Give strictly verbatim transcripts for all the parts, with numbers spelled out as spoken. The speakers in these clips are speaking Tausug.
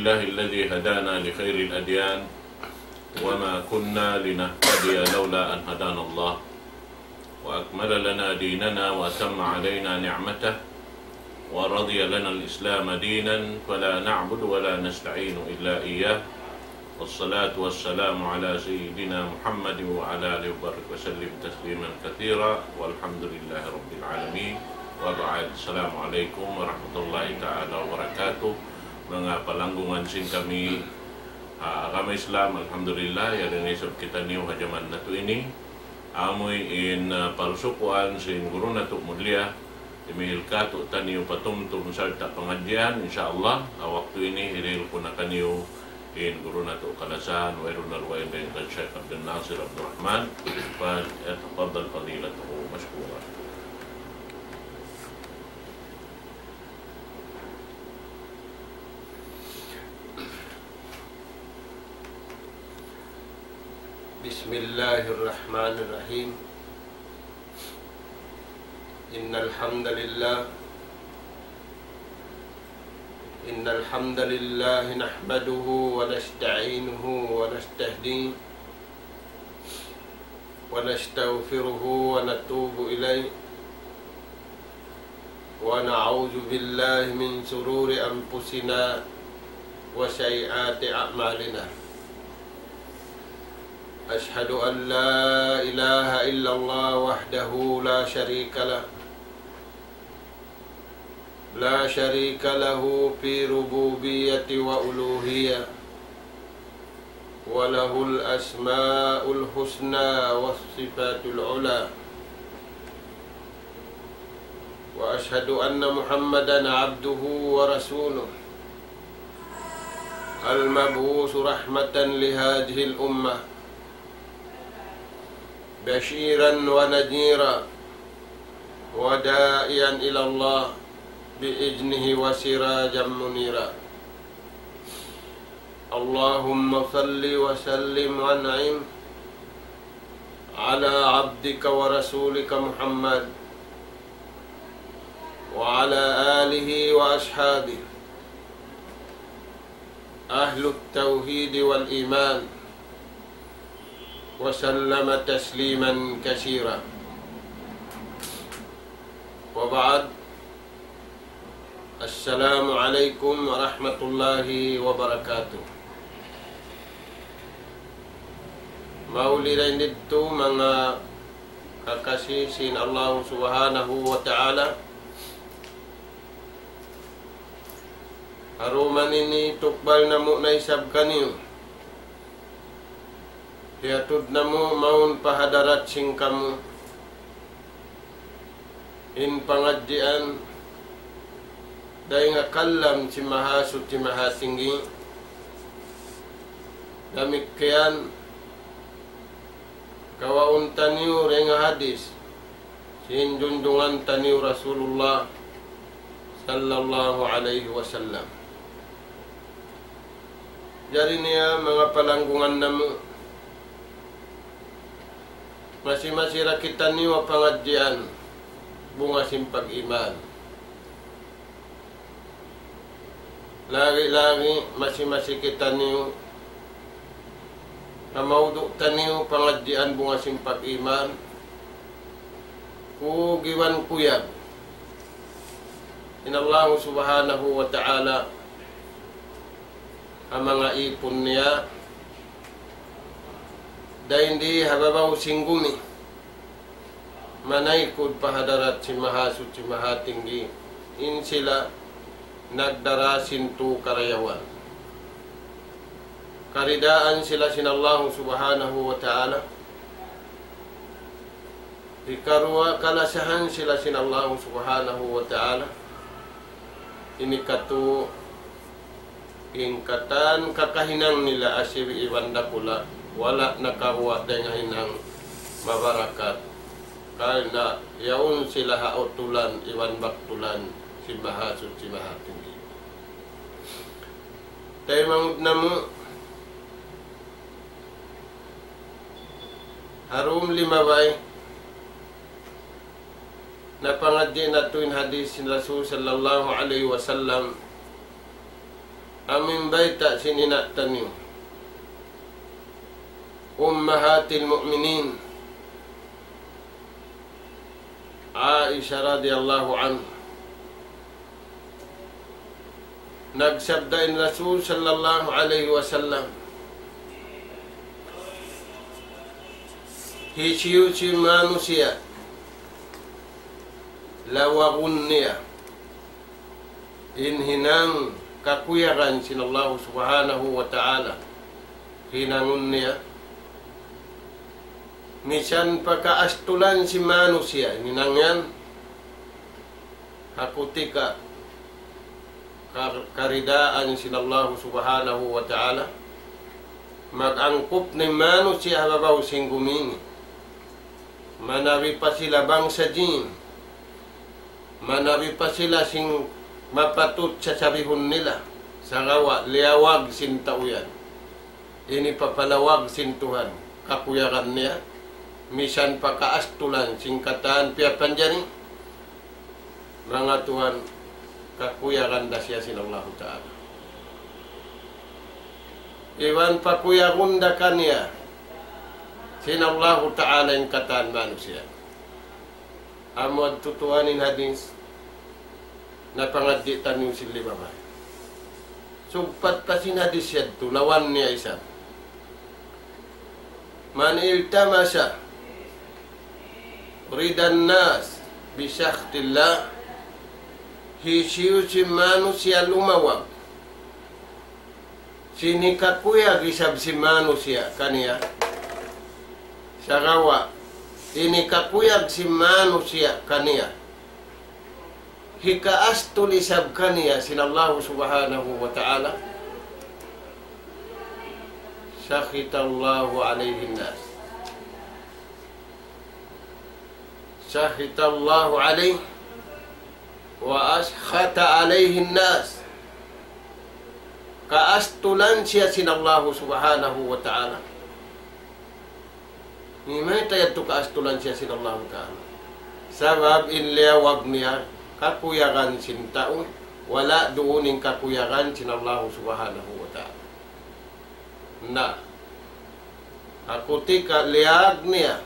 لله الذي هدانا لخير الأديان وما كنا لنهتدي لولا أن هدانا الله وأكمل لنا ديننا وأتم علينا نعمته ورضي لنا الإسلام دينا فلا نعبد ولا نستعين إلا إياه والصلاة والسلام على سيدنا محمد وعلى آله وبارك وسلم تسليما كثيرا والحمد لله رب العالمين وبعد السلام عليكم ورحمة الله تعالى وبركاته. Manga palanggungan sin kami ha agama Islam, alhamdulillah, yari na isab kitaniyu ha jaman natu' ini. Amu in, ah, parusukuan sin guru natu' mulia, dimihil katu' taniyu patumtum sarta' pangadjian, insya Allah, ha waktu ini hirihil ku na kaniyu in guru natu' kalasahan, wayruun na dugaing dayn kan Sheikh Abdul Nasir Abdul Rahman, فليتفضل فضيلته مشكورا. بسم الله الرحمن الرحيم. إن الحمد لله، إن الحمد لله نحمده ونستعينه ونستهديه ونستغفره ونتوب إليه، ونعوذ بالله من شرور أنفسنا وسيئات أعمالنا. أشهد أن لا إله إلا الله وحده لا شريك له، لا شريك له في ربوبية وألوهية، وله الأسماء الحسنى والصفات العلى. وأشهد أن محمدا عبده ورسوله، المبعوث رحمة لهذه الأمة، بشيرا ونذيرا وداعيا إلى الله بإذنه وسراجا منيرا. اللهم صل وسلم وأنعم على عبدك ورسولك محمد وعلى آله وأصحابه أهل التوحيد والإيمان وسلم تسليما كثيرا. وبعد، السلام عليكم ورحمة الله وبركاته. Mauli dayn didtu manga kakasi sin Allah Subhanahu wa Ta'ala. Ha dum ini tukbal namu' na isab kaniyu. Hiyatud namu' mawn pa hadarat sin kamu in pangadjian dayn ha kalam sin Mahasuchi Mahatinggi. Damikkiyan kawaun taniyu dayn ha hadis sin junjungan taniyu Rasulullah sallallahu alayhi wasallam. Jari niya manga palanggungan namu', masi-masi da kitaniyu ha pangadjian bunga sin pag-iman. Lagi-lagi masi-masi kitaniyu ha mawdu' taniyu pangadjian bunga sin pag-iman. Kug iban kuyag in Allah Subhanahu wa Ta'ala ha manga ipun niya dayn di ha babaw sin gumi, manaykud pa hadarat sin Mahasuchi Mahatinggi, in sila nagdara sin tū karayawan. Karidaan sila sin Allah Subhanahu wa Ta'ala, hikaruwa kalasahan sila sin Allah Subhanahu wa Ta'ala, ini katu' in katan kakahinang nila asibi' iban dakula', wala' nakawa' dayn ha hinang mabarakat. Karna' yaun sila ha utulan iban baktulan sin Mahasuchi Mahatinggi. Taymanghud namu', ha dum limabay, napangadji' natu' in hadis sin Rasul sallallahu alayhi wasallam, Amu in bayta' sin ina' taniyu, Ummahatil Mu'minin, Aisha radiyallahu anha. Nagsabda in Rasul sallallahu alayhi wasallam, hisiyu-siyu manusiya' lawagun niya in hinang kakuyagan sin Allahu Subhanahu wa Ta'ala, hinangun niya, misan pa kaastulan sin manusiya' in hinang yan, ha kutika ka-, karidaan sin Allahu Subhanahu wa Ta'ala, mag-angkup in manusiya' ha babaw sin gumi ini. Manabi pa sila bangsa jin, manabi pa sila sin mapatut sasabihun nila, sagawa' liyawag sin tau yan. Ini papalawag sin Tuhan kakuyagan niya, misan pa kaastulan sin katan piyapanjari, manga tuwan, kakuyagan da siya sin Allahu Ta'ala. Iban pakuyagun da kaniya sin Allahu Ta'ala in katan manusiya'. Amu yadtu tuwan in hadis napangadji' taniyu sin limabay. Sugpat pa sin hadis yadtu, lawan niya isab. من التمس رضا الناس بسخط الله, hisiyu-siyu manusiya' lumawag sin hikakuyag isab sin manusiya' kaniya, sagawa' in hikakuyag sin manusiya' kaniya hikaastul isab kaniya sin Allahu Subhanahu wa Ta'ala, سخط الله عليه الناس. سخط الله عليه وأسخط عليه الناس. Kaastulan siya sin Allahu Subhanahu wa Ta'ala. Mayta' yadtu kaastulan siya sin Allahu Ta'ala? Sabab in liyawag niya kakuyagan sin tau, wala' duun in kakuyagan sin Allahu Subhanahu wa Ta'ala. Na, ha kutika liyag niya,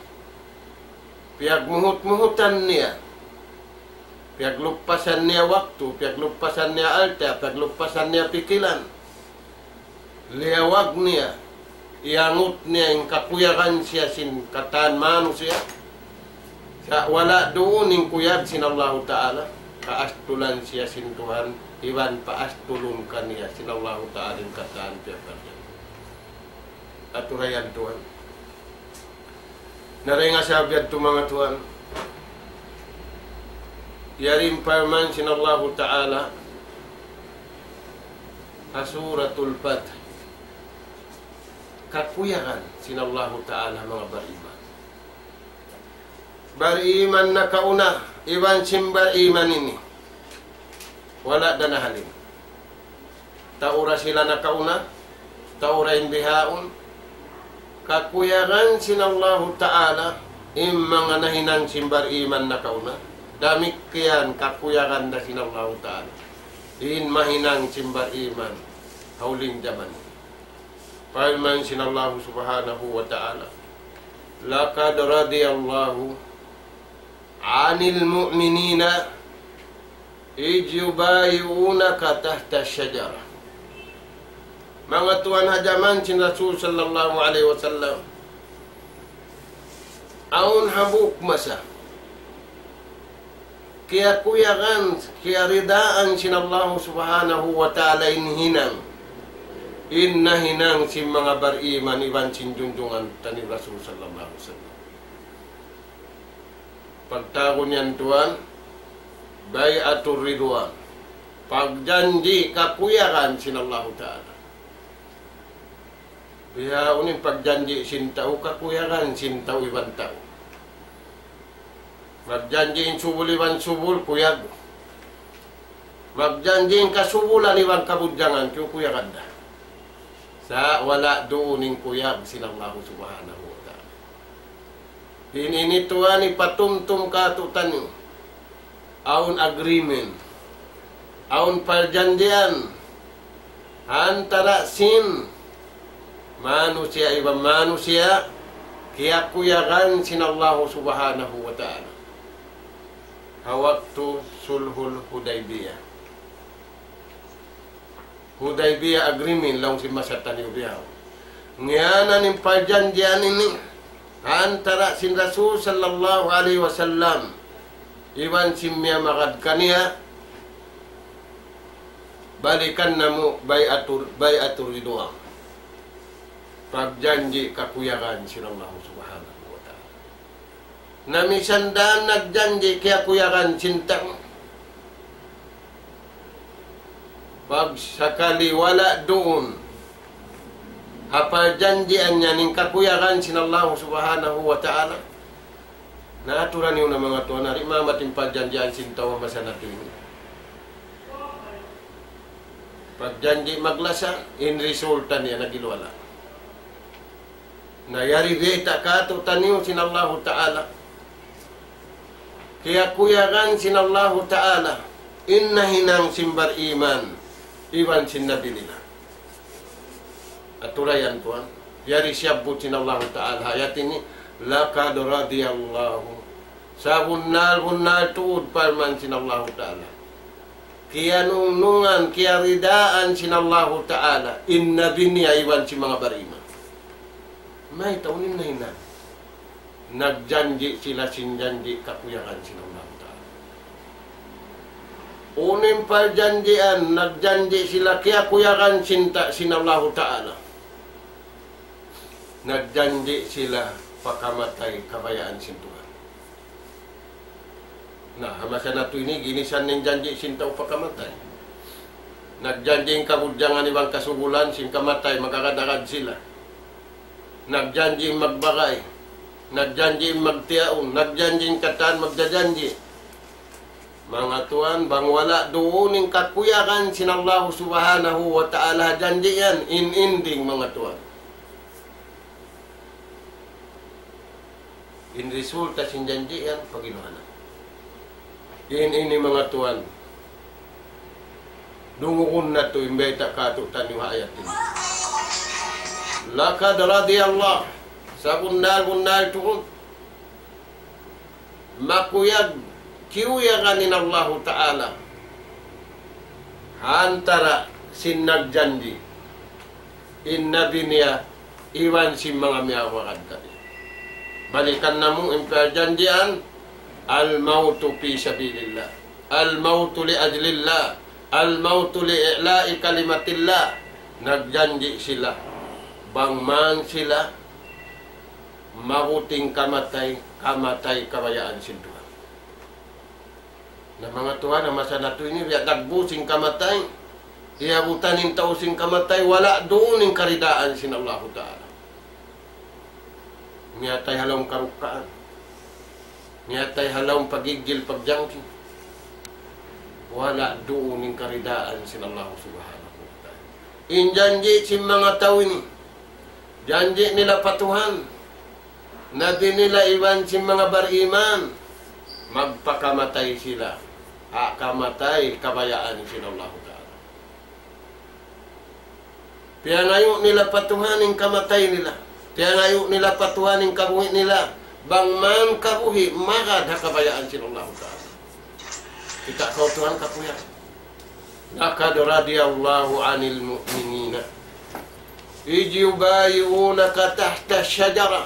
piyagmuhut-muhutan niya, piyaglupasan niya waktu, piyaglupasan niya alta', piyaglupasan niya pikilan. Liyawag niya, iyangut niya in kakuyagan siya sin katan manusiya'. Sa' wala' duun in kuyag sin Allahu Ta'ala, kaastulan siya sin Tuhan, iban paastulun kaniya sin Allahu Ta'ala in katan piyapanjari. Atura yan tuwan. Na dayn ha sabab yadtu manga tuwan, yari in parman sin Allahu Ta'ala ha Suratul Fath. Kakuyagan sin Allahu Ta'ala manga bariman. Bariman nakauna, iban sin bariman ini. Wala' da nahalin. Tau ra sila nakauna, tau ra in bihaun. Kakuyagan sin Allahu Ta'ala, in manga nahinang sin bariman nakauna. Damikkiyan kakuyagan da sin Allahu Ta'ala in mahinang sin bariman ha huling jaman. Parman sin Allahu Subhanahu wa Ta'ala, لقد رضي الله عن المؤمنين إذ يبايعونك تحت الشجرة. Manga tuwan, ha jaman sin Rasul sallallahu alayhi wasallam, awn hambuuk masa kiyakuyagan, kiyaridaan sin Allahu Subhanahu wa Ta'ala in hinang, in nahinang sin manga bariman iban sin junjungan ta in Rasul sallallahu alayhi wasallam. Pagtawagun yan tuwan, Bay'atur Ridwan. Pagjanji' kakuyagan sin Allahu Ta'ala. Bihaun in pagjanji' sin tau, kakuyagan sin tau iban tau. Magjanji' in subul iban subul, kuyag. Magjanji' in kasubulan iban kabudjangan, kukuyagan da. Sa' wala' duun in kuyag sin Allahu Subhanahu wa Ta'ala. In ini tuwan hipatumtum kātu'niyu. Awn agreement. Awn parjanjian. Antara sin manusiya' iban manusiya', kiyakuyagan sin Allahu Subhanahu wa Ta'ala. Ha waktu Sulhul Hudaybiyah. Hudaybiyah Agreement, laung sin masa taniyu bihaun. Ngiyanan in parjanjian ini, antara sin Rasul sallallahu alayhi wasallam, iban sin miyamagad kaniya, balikan namu' bay'atul, bay'atul ridwan. Pagjanji' kakuyagan sin Allahu Subhanahu wa Ta'ala. Na misan da nagjanji' kiyakuyagan sin tau. Pag sakali wala' duun ha parjanjian niya in kakuyagan sin Allahu Subhanahu wa Ta'ala. Na aturan niyu na manga tuwan, di' mamat in parjanjian sin tau masa natu' ini. Pagjanji' maglasa, in resulta niya naghiwala'. Na yari bayta' kātu'niyu sin Allahu Ta'ala. Kiyakuyagan sin Allahu Ta'ala in nahinang sin bariman iban sin Nabi nila. Aturan yan tuwan. Yari siyabbut sin Allahu Ta'ala ha ayat ini, لقد رضي الله. Sabunnal-bunnal tuud parman sin Allahu Ta'ala. Kiyanungnungan, kiyaridaan sin Allahu Ta'ala in Nabi niya iban sin manga bariman. Mayta' unu in nahinang? Nagjanji' sila sin janji' kakuyagan sin Allahu Ta'ala. Unu in parjanjian, nagjanji' sila kiyakuyagan sin ta-, sin Allahu Ta'ala. Nagjanji' sila pakamatay kabayaan sin Tuhan. Na, ha masa natu' ini, ginisan in janji' sin tau pakamatay. Nagjanji' in kabudjangan iban kasugulan sin kamatay, mag-agad-agad sila. Nagjanji' in magbagay. Nagjanji' in magtiyaun. Nagjanji' in katan magjajanji'. Manga tuwan, bang wala' duun in kakuyagan sin Allahu Subhanahu wa Ta'ala janji' yan, in ending manga tuwan. In resulta sin janji' yan, pag'iluhanan. In ini manga tuwan. Dungugun natu' in bayta' kātu'niyu ha ayat ini. لقد رضي الله. Sabunnal-bunnal tuud. Makuyag, kiyuyagan in Allahu Ta'ala. Ha antara sin nagjanji'. In Nabi niya, iban sin manga miyamagad kaniya. Balikan namu' in parjanjian, الموت في سبيل الله. الموت لأجل الله. الموت لإعلاء كلمة الله. Nagjanji' sila. Bang man sila, mabuting kamatay, kamatay kabayaan sin Tuhan. Na manga tuwan, ha masa natu' ini, biya' dagbu sin kamatay, iyabutan in tau sin kamatay, wala' duun in karidaan sin Allahu Ta'ala. Miyatay ha lawm karukkaan. Miyatay ha lawm pagigil, pagjangki. Wala' duun in karidaan sin Allahu Subhanahu wa Ta'ala. In janji' sin manga tau ini, janji' nila pa Tuhan, Nabi nila iban sin manga bariman, magpakamatay sila. Ha kamatay kabayaan sin Allahu Ta'ala. Piyangayu' nila pa Tuhan in kamatay nila. Piyangayu' nila pa Tuhan in kabuhi' nila. Bang man kabuhi', magad ha kabayaan sin Allahu Ta'ala. Kita' kaw Tuhan kakuyagan. لقد رضي الله عن المؤمنين إذ يبايعونك تحت الشجرة.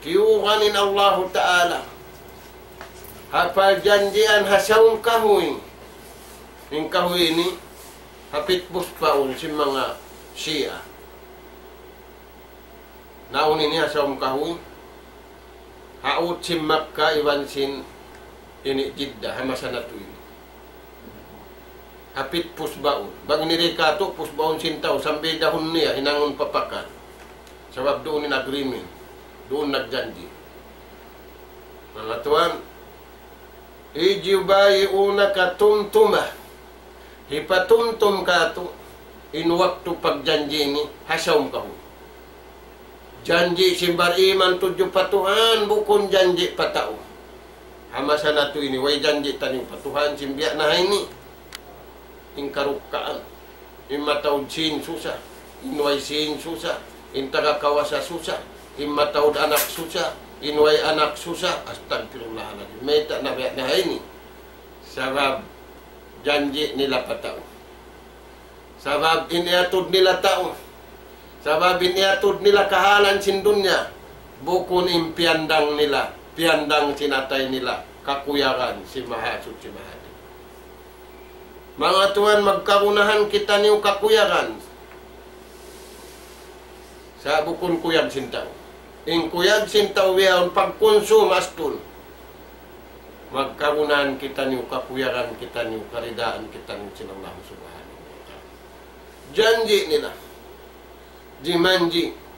Kiyugan in Allahu Ta'ala. Ha parjanjian ha saum kahuy. In kahuy ini, hapit puspaun sin manga Shia. Naun ini ha saum kahuy. Ha ut sin Makkah iban sin ini Jeddah, ha masa natu' ini. Hapit pusbaun. Bang ini di katu', pusbaun sin tau, sambil dahun niya, hinangun pa pakal. Sabab duun in agreement. Duun nagjanji'. Manga tuwan, إذ يبايعونك tumtuma. Hipatumtum katu', in waktu pagjanji' ini, ha saum kahuy. Janji' sin bariman tudju pa Tuhan, bukun janji' pa tau. Ha masa natu' ini, way janji' taniyu pa Tuhan, sin biya' na ha ini. In karukkaan. In mataud sin susa, in way sin susa, in taga kawasa susa, in mataud anak susa, in way anak susa. Astagfirullahaladzim. Mayta' na biya' na ha ini? Sabab janji' nila pa tau. Sabab in iyatud nila tau. Sabab in iyatud nila kahalan sin dunya. Bukun in piyandang nila, piyandang sin atay nila, kakuyagan sin Mahasuchi Mahating. Manga tuwan, magkagunahan kitaniyu kakuyagan. Sa' bukun kuyag sin tau. In kuyag sin tau bihaun pagkunsum astun. Magkagunahan kitaniyu kakuyagan kitaniyu, karidaan kitaniyu sin Allah Subhanahu wa Ta'ala. Janji' nila. Jimanji'.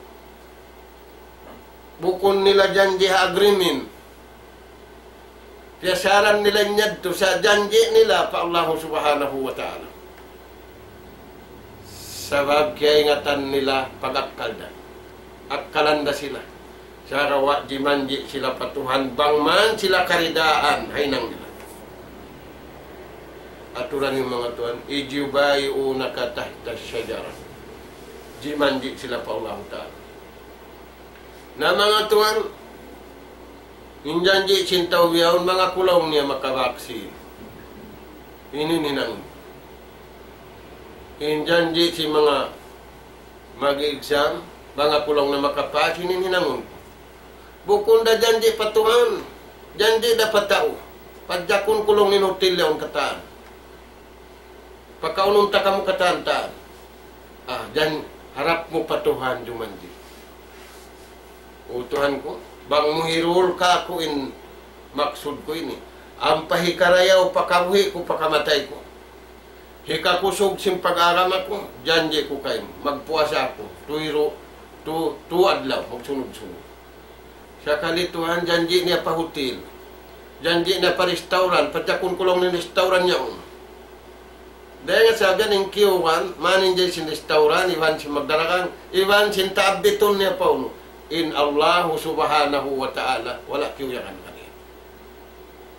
Bukun nila janji' ha agreement. Piyasaran nila in yadtu sa' janji' nila pa Allahu Subhanahu wa Ta'ala. Sabab kiyaingatan nila pag-akkal da. Akkalan da sila. Sagawa' jimanji' sila pa Tuhan, bang man sila karidaan, ha hinang nila. Aturan in manga tuwan, إذ يبايعونك تحت الشجرة. Jimanji' sila pa Allahu Ta'ala. Na manga tuwan, in janji' sin tau bihaun, manga kulaw niya makabaksin. Ini in hinangun. In janji' sin manga mag-exam, manga kulaw na makapas, ini in hinangun. Bukun da janji' pa Tuhan, janji' da pa tau. Padjakun ku laung in hotel yaun katan. Pakaunun ta kamu katan-katan. Ah, jan harap mu pa Tuhan jumanji'. O Tuhan ku, bang mu hirul kāku' in maksud ku ini. Ampa hikarayaw pa kabuhi' ku pa kamatay ku. Hikakusug sin pag-agama ku, janji' ku kaymu. Magpuasa aku, tuyru, tu, tu adlaw, magsunud-sunud. Sakali Tuhan, janji' niya pa hotel. Janji' niya pa restaurant, padjakun ku laung in restaurant yaun. Dayn ha sabab yan in kiyugan, manjari sin restaurant, iban sin magdagang, iban sin taabbitun niya pa unu. In Allahu Subhanahu wa Ta'ala, wala' kiyuyagan kaniya.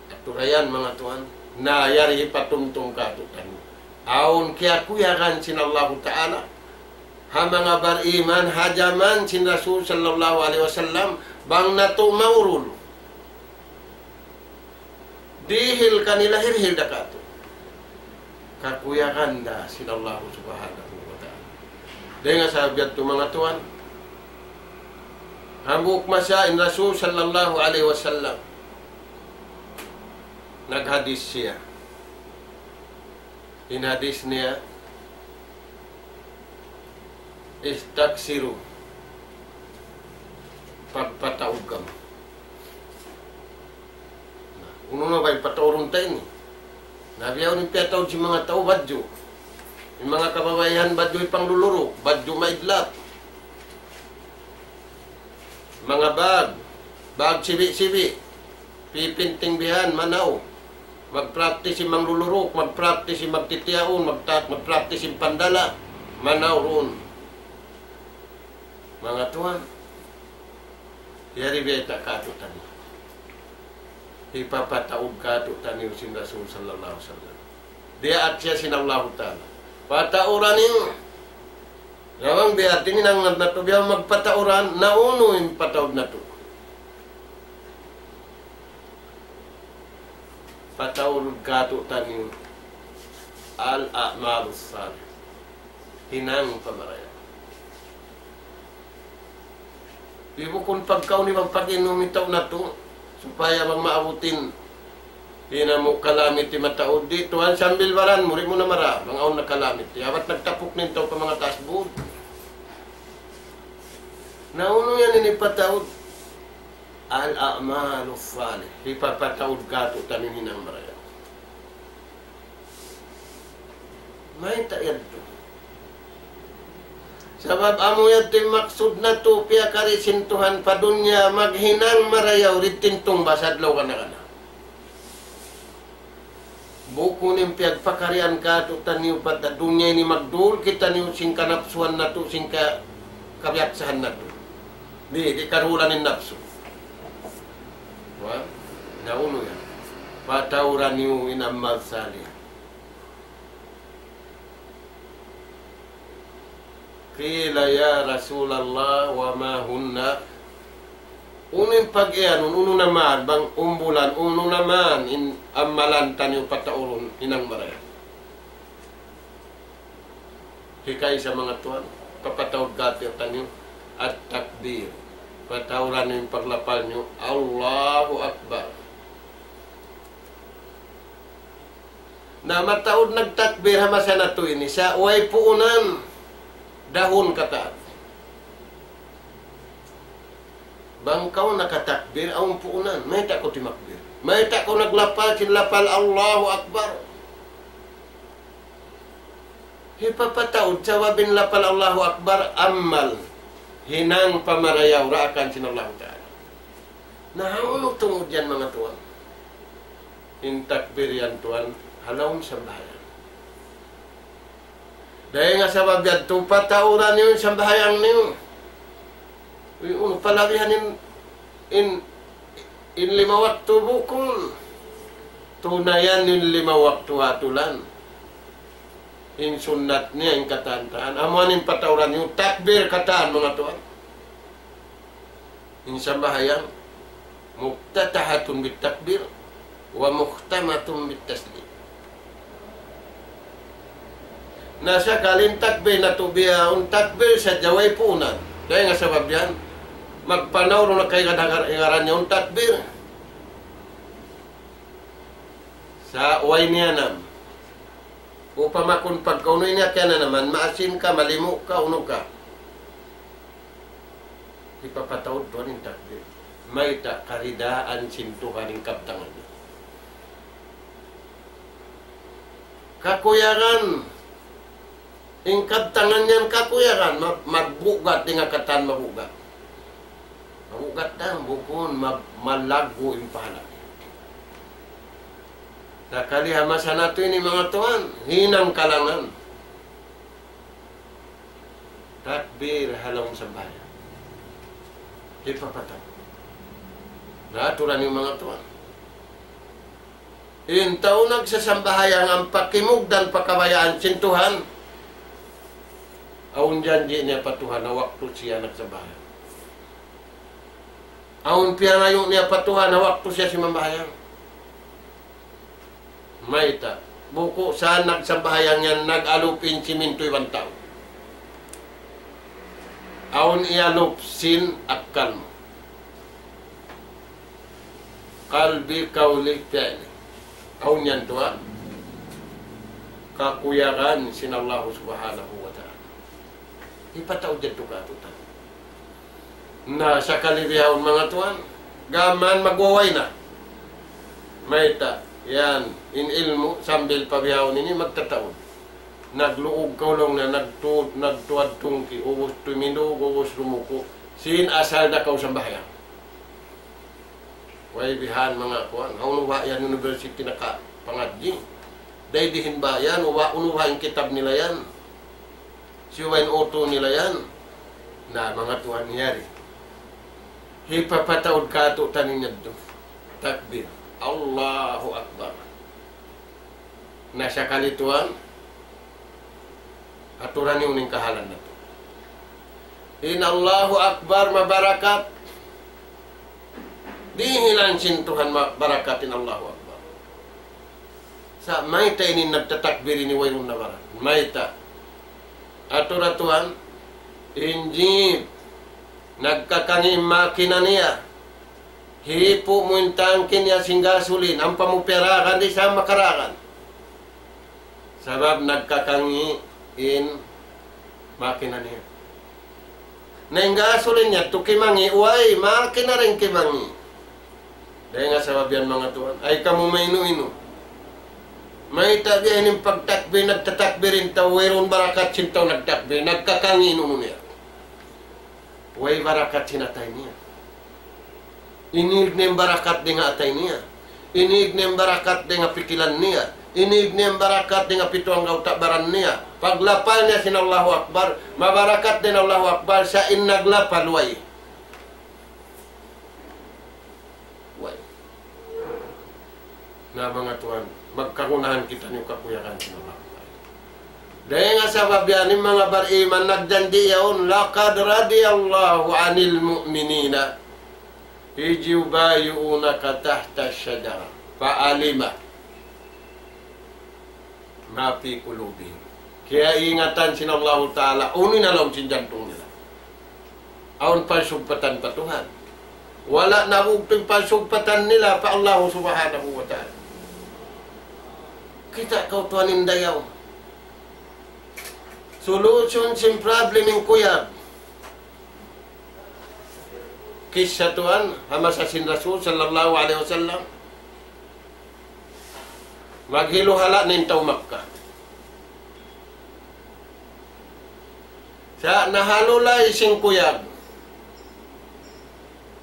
Aturan yan, manga tuwan, na yari hipatumtum kātu'niyu. Awn kiyakuyagan sin Allahu Ta'ala, ha manga bariman, ha jaman sin Rasul sallallahu alayhi wasallam, bang natu' maurul. Dihil kanila hirihil da kātu'. Kakuyagan da sin Allahu Subhanahu wa Ta'ala. Dayn ha sabab yadtu, manga tuwan, hambuuk masa in Rasul sallallahu alayhi wasallam, naghadis siya. In hadis niya, استكثروا. Pagpataud kamu. Na, unu na ba in pataurun ta ini? Na biya' unu in piyataud sin manga tau? Badju'. In manga kababaihan, badju' hipangluluruk, badju' maidlap. Manga bag, bag sibi'-sibi'. Pipinting bihan, manaw. Magpractice in mangluluruk, magpractice in magtitiyaun, magta-, magpractice in pandala', manaw duun. Manga tuwan, yari bayta' kātu'niyu. Hipapataud kātu'niyu sin Rasul sallallahu alayhi wasallam. Diyaak siya sin Allahu Ta'ala. Patauran niyu. Laung biya' ha yan in hinang natu', biya' magpatauran, na unu in pataud natu'? Pataud kātu'niyu الأعمال الصالحة. Hinang pamarayaw. Di' bukun pagkaun iban pag-inum in tau natu', supaya bang maabut in hinamu' kalamity mataud. Di' tuwan, sambil baran mu, di' mu na mara, bang awn na kalamity. Abat nagtapuk na in tau pa manga taas bud. Na unu yan in hipataud? الأعمال الصالحة. Hipapataud kātu'niyu in hinang marayaw. Mayta' yadtu? Sabab amu yadtu in maksud natu' piyakari sin Tuhan pa dunya, maghinang marayaw didtu in tungbas adlaw kana-kana. Bukun in piyagpakarian kātu'niyu pa dunya ini magdul kitaniyu sin kanapsuhan natu', sin ka-, kabiyaksahan natu'. Di', di' karulan in napsu. Wa? Na unu yan? Patauran niyu in amal salih. قيل يا رسول الله وما هن؟ Unu in pag-iyanun, unu na man, bang umbulan, unu na man in amalan taniyu pataurun hinang marayaw. Hikay sa manga tuwan, papataud katu' taniyu, at-takbir. Patauran niyu in paglapal niyu, Allahu Akbar. Na mataud nagtakbir ha masa natu' ini, sa' way puunan, dahun katan. Bang kaw nakatakbir, awn puunan, mayta' kaw timakbir? Mayta' kaw naglapal sin lapal Allahu Akbar? Hipapataud, sabab in lapal Allahu Akbar, amal, hinang pamarayaw daakan sin Allahu Ta'ala. Na, hawnu tungud yan, manga tuwan? In takbir yan, tuwan, ha lawm sambahayang. Dayn ha sabab yadtu, patauran niyu in sambahayang niyu. Uy, unu, palabihan in, in, in lima waktu bukun. Tunayan in lima waktu ha tulan. In sunnat niya, in katan-katan. Amu in patauran niyu, takbir katan, manga tuwan. In sambahayang, مفتتحة بالتكبير ومختتمة بالتسليم. Na sakali in takbir natu' bihaun, takbir sadja way puunan. Dayn ha sabab yan, magpanaw na kay kadang hingaran niya in takbir. Sa' way niya nam. Upama kunu' pagkaunu ini, kaya na naman, maasin ka, malimu' ka, unu ka. Hipapataud tuwan in takbir. Mayta'? Karidaan sin Tuhan in kabtangan niya. Kakuyagan. In kabtangan niya kakuyagan. Ma-, magbugat dayn ha katan magbugat. Magbugat na, bukun, ma-, malaggu' in pahala. Sakali ha masa natu' ini, manga tuwan, hinang kalangan. Takbir ha lawm sambahayang. Hipapataud. Na, aturan niyu, manga tuwan. In tau nagsasambahayang ampa kimugdan pa kabayaan sin Tuhan, awn janji' niya pa Tuhan ha waktu siya nagsambahayang. Awn piyangayu' niya pa Tuhan ha waktu siya simambahayang. Mayta'? Bukun sa nagsambahayang yan, nag-alup in simintu iban tau. Awn iyalup sin akkal mu. Qalbi, qawli, fi'li. Awn yan tuwan. Kakuyagan sin Allah Subhanahu wa Ta'ala. Hipataud yadtu katu' taniyu. Na, sakali bihaun, manga tuwan, gām magwaway na. Mayta'? Yan, in ilmu' sambil pa bihaun ini magtataud. Nagluug kaw laung niya, nagtu-, nagtuwad tungki', ubus tumindug, ubus dumuku'. Sin asal da kaw sambahayang. Way bihan, manga kuwan. Hawnu ba yan university nakapangadji'? Dayn dihin ba yan? Unu ba, unu ba in kitab nila yan? Siyu ba in utu nila yan? Na, manga tuwan, yari. Hipapataud katu' taniyu yadtu. Takbir. Allahu Akbar. Na, sakali tuwan, aturan niyu in kahalan natu'. In Allahu Akbar mabarakat. Dihilan sin Tuhan ma-, barakat in Allahu Akbar. Sa' mayta' ini nagtatakbir ini wayruun na barakat? Mayta'? Atura tuwan, in jeep, nagkakangi' in makina niya. Hipu' mu in tangki niya sin gasolin, ampa mu piyaragan, di' sa makaragan. Sabab nagkakangi' in makina niya. Na in gasolin niya, tu kimangi', way, makina da in kimangi'. Dayn ha sabab yan, manga tuwan, ay kamu mainu-inu. Mayta' biya' ini in pagtakbir, nagtatakbir in tau, wayruun barakat sin tau nagtakbir, nagkakangi' in unu niya. Way barakat sin atay niya. Inīg niya in barakat dayn ha atay niya. Inīg niya in barakat dayn ha pikilan niya. Inīg niya in barakat dayn ha pitu anggawta' baran niya. Paglapal niya sin Allahu Akbar, mabarakat dayn Allahu Akbar, sa' in naglapal way. Way. Na, manga tuwan, magkagunahan kitaniyu kakuyagan sin Allahu Ta'ala. Dayn ha sabab yan in manga bariman nagjanji' yaun, لقد رضي الله عن المؤمنين إذ يبايعونك تحت الشجرة فعلم ما في قلوبهم. Kiyaingatan sin Allahu Ta'ala unu in ha lawm sin jantung nila. Awn pagsugpatan pa Tuhan. Wala' nabugtu' in pagsugpatan nila pa Allahu Subhanahu wa Ta'ala. Kita' kaw tuwan in dayaw. Solution sin problem in kuyag. Kissa tuwan, ha masa sin Rasul sallallahu alayhi wasallam. Maghiluhala' na in tau Makkah. Sa' nahalulay sin kuyag.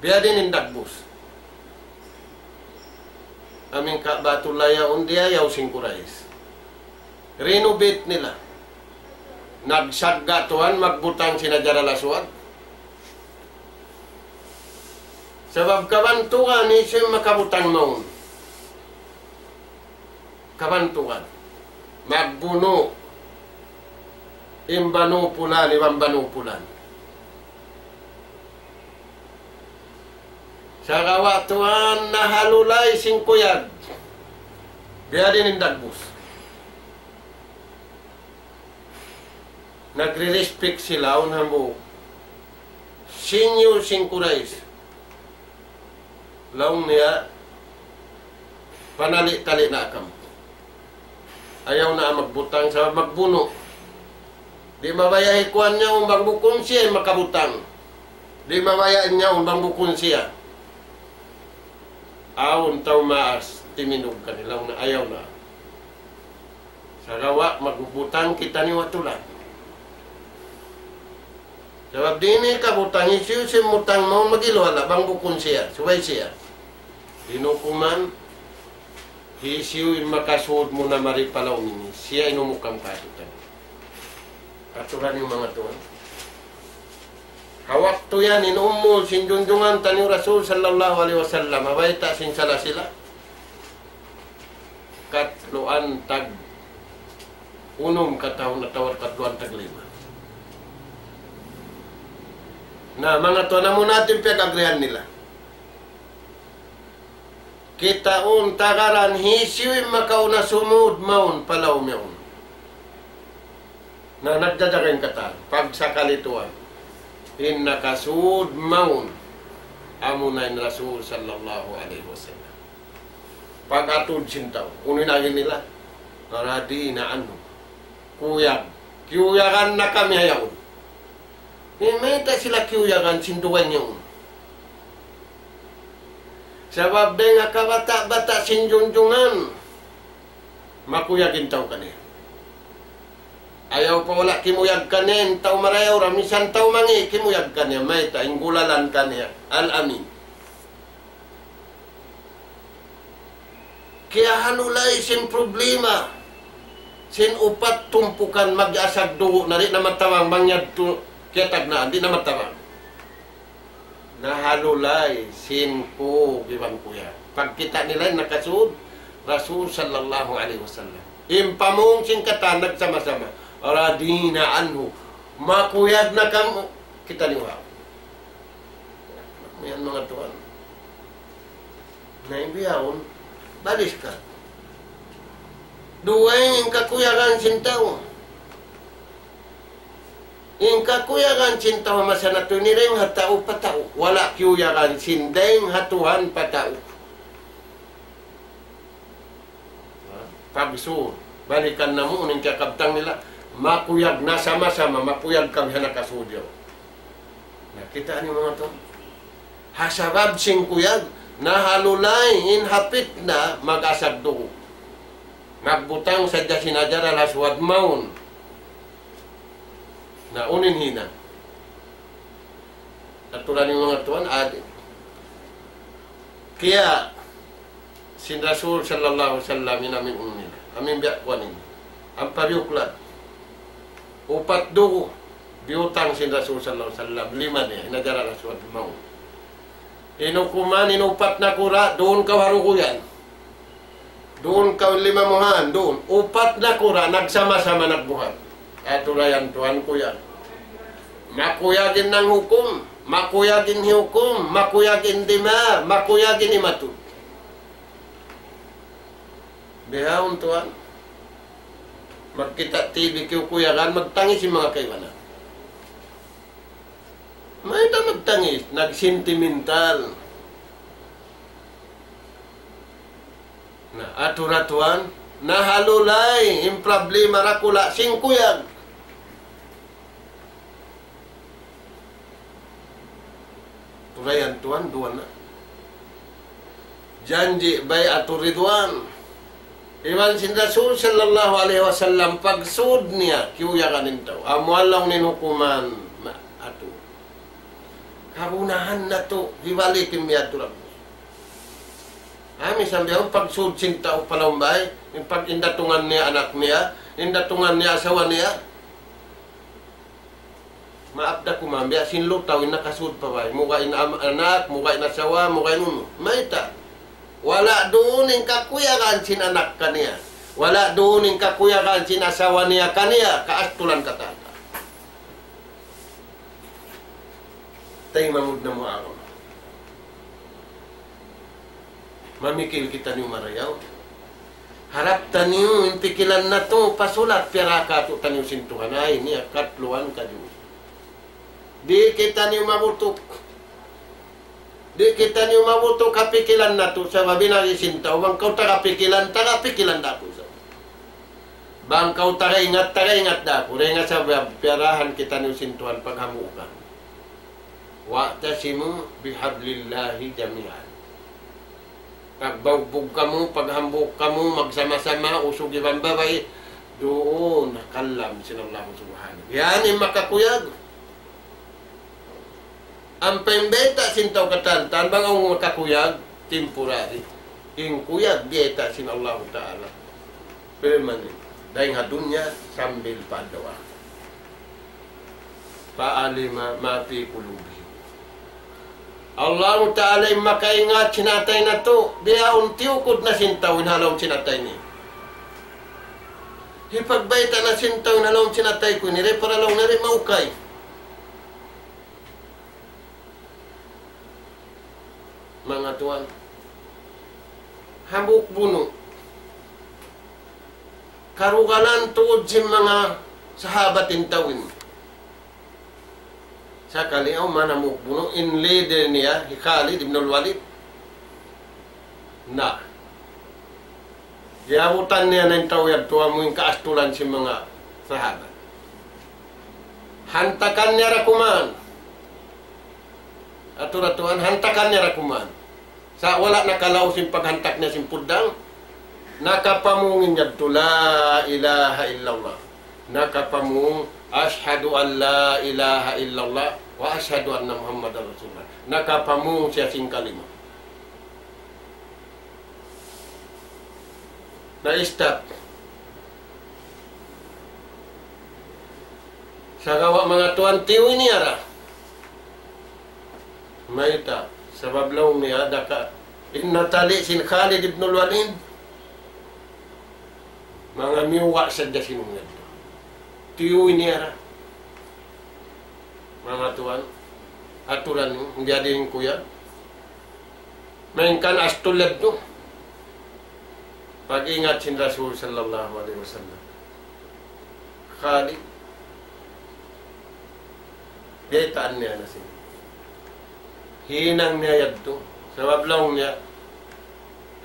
Biya' diin in dagbus. Amu in Ka'batullah yaun diyayaw sin Quraysh. Renovate nila. Nagsagga' tuwan magbutang sin Hajar al-Aswad. Sabab kabantugan, hisiyu in makabutang mawn. Kabantugan. Magbunu' in Banu Pulan, iban Banu Pulan. Sagawa' tuwan nahalulay sin kuyag. Biya' diin in dagbus. Nagre-respect sila, awn hambuuk senior sin Quraysh. Laung niya, panali-tali na kamu. Ayaw na magbutang sa magbunu'. Di' mabaya' ikuan niya, bang bukun siya in makabutang. Di' mabaya' niya, bang bukun siya. Awn tau maas, timindug kanila, laung niya, ayaw na. Sagawa' magbutang kitaniyu ha tulak. Sabab di' ini kabutang, hisiyu-siyu in mutang mawn, maghiluhala' bang bukun siya, subay siya. Hinukuman, hisiyu in makasud muna mari pa lawm ini, siya in umukam katutan. Aturan in manga tuwan. Ha waktu yan, in umul sin junjungan taniyu Rasul sallallahu alayhi wasallam, ha bayta' sin salasila. Katluan tag unum katahun atawa katluan tag lima. Na, manga tuwan, amu na in piyag-agrihan nila. Kitaun tagaran hisiyu in makauna sumud mawn pa lawm yaun. Na nagjajaga in katan, pagsakali tuwan. In nakasud mawn, amuna in Rasul sallallahu alayhi wasallam. Pag-atud sin tau, unu in agi nila? رضينا عنه. Kuyag. Kiyuyagan na kami ha yaun. Eh, mayta' sila kiyuyagan sin dugaing yaun? Sabab dayn ha kabata'-bata' sin junjungan, makuyag in tau kaniya. Ayaw pa wala' kimuyag kaniya, in tau marayaw ra, misan tau mangi', kimuyag kaniya, mayta', in gulalan kaniya, Al-Amin. Kiyahalulay sin problema, sin upat tumpukan mag-asag dugu' na di' na matabang, bang yadtu kiyatagnaan, di' na matabang. Nahalulay sin kuyag iban kuyag. Pagkita' nila in nakasud Rasul sallallahu alayhi wasallam. In pamung sin katan nagsama-sama. رضينا عنه. Makuyag na kamu. Kitaniyu ha. Yan manga tuwan. Na in bihaun, balis ka. Dugaing in kakuyagan sin tau. In kakuyagan sin tau masa natu' ini dayn ha tau pa tau. Wala' kiyuyagan sin dayn ha Tuhan pa tau. Pagsud, balikan namu' in kiyakabtang nila, makuyag na sama-sama, makuyag kami ha nakasud yaun. Na, kita' niyu manga tuwan. Ha sabab sin kuyag, nahalulay in hapit na mag-asag dugu'. Magbutang sadja sin Hajar al-Aswad mawn. Na, unu in hinang? Aturan in manga tuwan, adi. Kaya, sin Rasul sallallahu alayhi wasallam in amu in unu nila. Amu in biya' kuwan ini. Ampa biyuklat. Upat dugu', biyutang sin Rasul sallallahu alayhi wasallam. Lima niya, in Hajar al-Aswad mawn. In hukuman, in upat nakura', duun kaw ha rukuyan. Duun kaw lima muhan, duun. Upat nakura', nagsama-sama nagbuhat. Aturan yan tuwan kuyag. Makuyag in nanghukum, makuyag in hihukum, makuyag in dima, makuyag in imatud. Bihaun tuwan. Magkita' T V kiyukuyagan, magtangis in manga kaibanan. Mayta' magtangis, nagsentimental. Na, aturan tuwan, nahalulay in problema dakula' sin kuyag. Tulayan tuwan, duwa na. Janji' bay'atu ridwan. Iban sin Rasul sallallahu alayhi wasallam, pagsud niya, kiyuyagan in tau. Amu laung niya in hukuman, ma-, atu. Kagunahan natu', hibalik in miyadtu Rabbus. Amu in sambil pagsud sin tau pa lawm bay, in pag-, in datungan niya anak niya, in datungan niya asawa niya. Maap da kuman, biya' sin lutaw in nakasud pa bay. Muga in am-, anak, muga in asawa, muga in unu. Mayta'? Wala' duun in kakuyagan sin anak kaniya. Wala' duun in kakuyagan sin asawa niya kaniya. Kaastulan katan. Taymanghud namu' agama. Mamikil kitaniyu marayaw. Harap taniyu in pikilan natu' pasulat piyara katu'taniyu sin Tuhan. Ay, ini akatluan kaju. Di' kitaniyu mabutuk. Di' kitaniyu mabutuk ha pikilan natu'. Sabab in agi sin tau, bang kaw taga pikilan, taga pikilan da aku. Bang kaw taga ingat, taga ingat da aku. Dayn ha sabab piyarahan kitaniyu sin Tuhan paghambuukan. واعتصموا بحبل الله جميعا. Pagbugbug kamu, paghambuuk kamu, magsama-sama, usug iban babai, duun ha kalam sin Allah Subhanahu. Yan in makakuyag. Ampa in bayta' sin tau katan, tan bang awn makakuyag, temporary. In kuyag, bayta' sin Allah Ta'ala. Permanent. Dayn ha dunya sambil pa adlaw akhirat. فعلم ما في قلوبهم. Allahu Ta'ala in makaingat sin atay natu', bihaun tiyukud na sin tau in ha lawm sin atay niya. Hipagbayta' na sin tau in ha lawm sin atay ku ini, di' para laung na di' maukay. Manga tuwan, hambuuk bunu'. Karugalan tuud sin manga sahabat in tau ini. Sakali awn manga hambuuk bunu', in leader niya, hi Khalid ibn al-Walid. Na. Giyabutan niya na in tau yadtu amu in kaastulan sin manga sahabat. Hantakan niya da kuman. Atu-, aturan, hantakan niya da kuman. Sa' wala' nakalaus in paghantak niya sin puddang. Nakapamung in yadtu, لا إله إلا الله. Nakapamung, أشهد أن لا إله إلا الله وأشهد أن محمدا رسول الله. Nakapamung siya sin kalima. Na-stop. Sagawa' manga tuwan, tiyuy niya ra. Mayta', sabab laung niya, da ka, in natali sin Khalid ibn al-Walid, manga miyuwa' sadja sin ungad. Tiyuy niya ra. Manga tuwan, aturan niyu, biya' diin kuyag. Malayngkan astul yadtu. Pag-ingat sin Rasul sallallahu alayhi wasallam. Khalid. Baytaan niya na sin. Hinang niya yadtu. Sabab laung niya,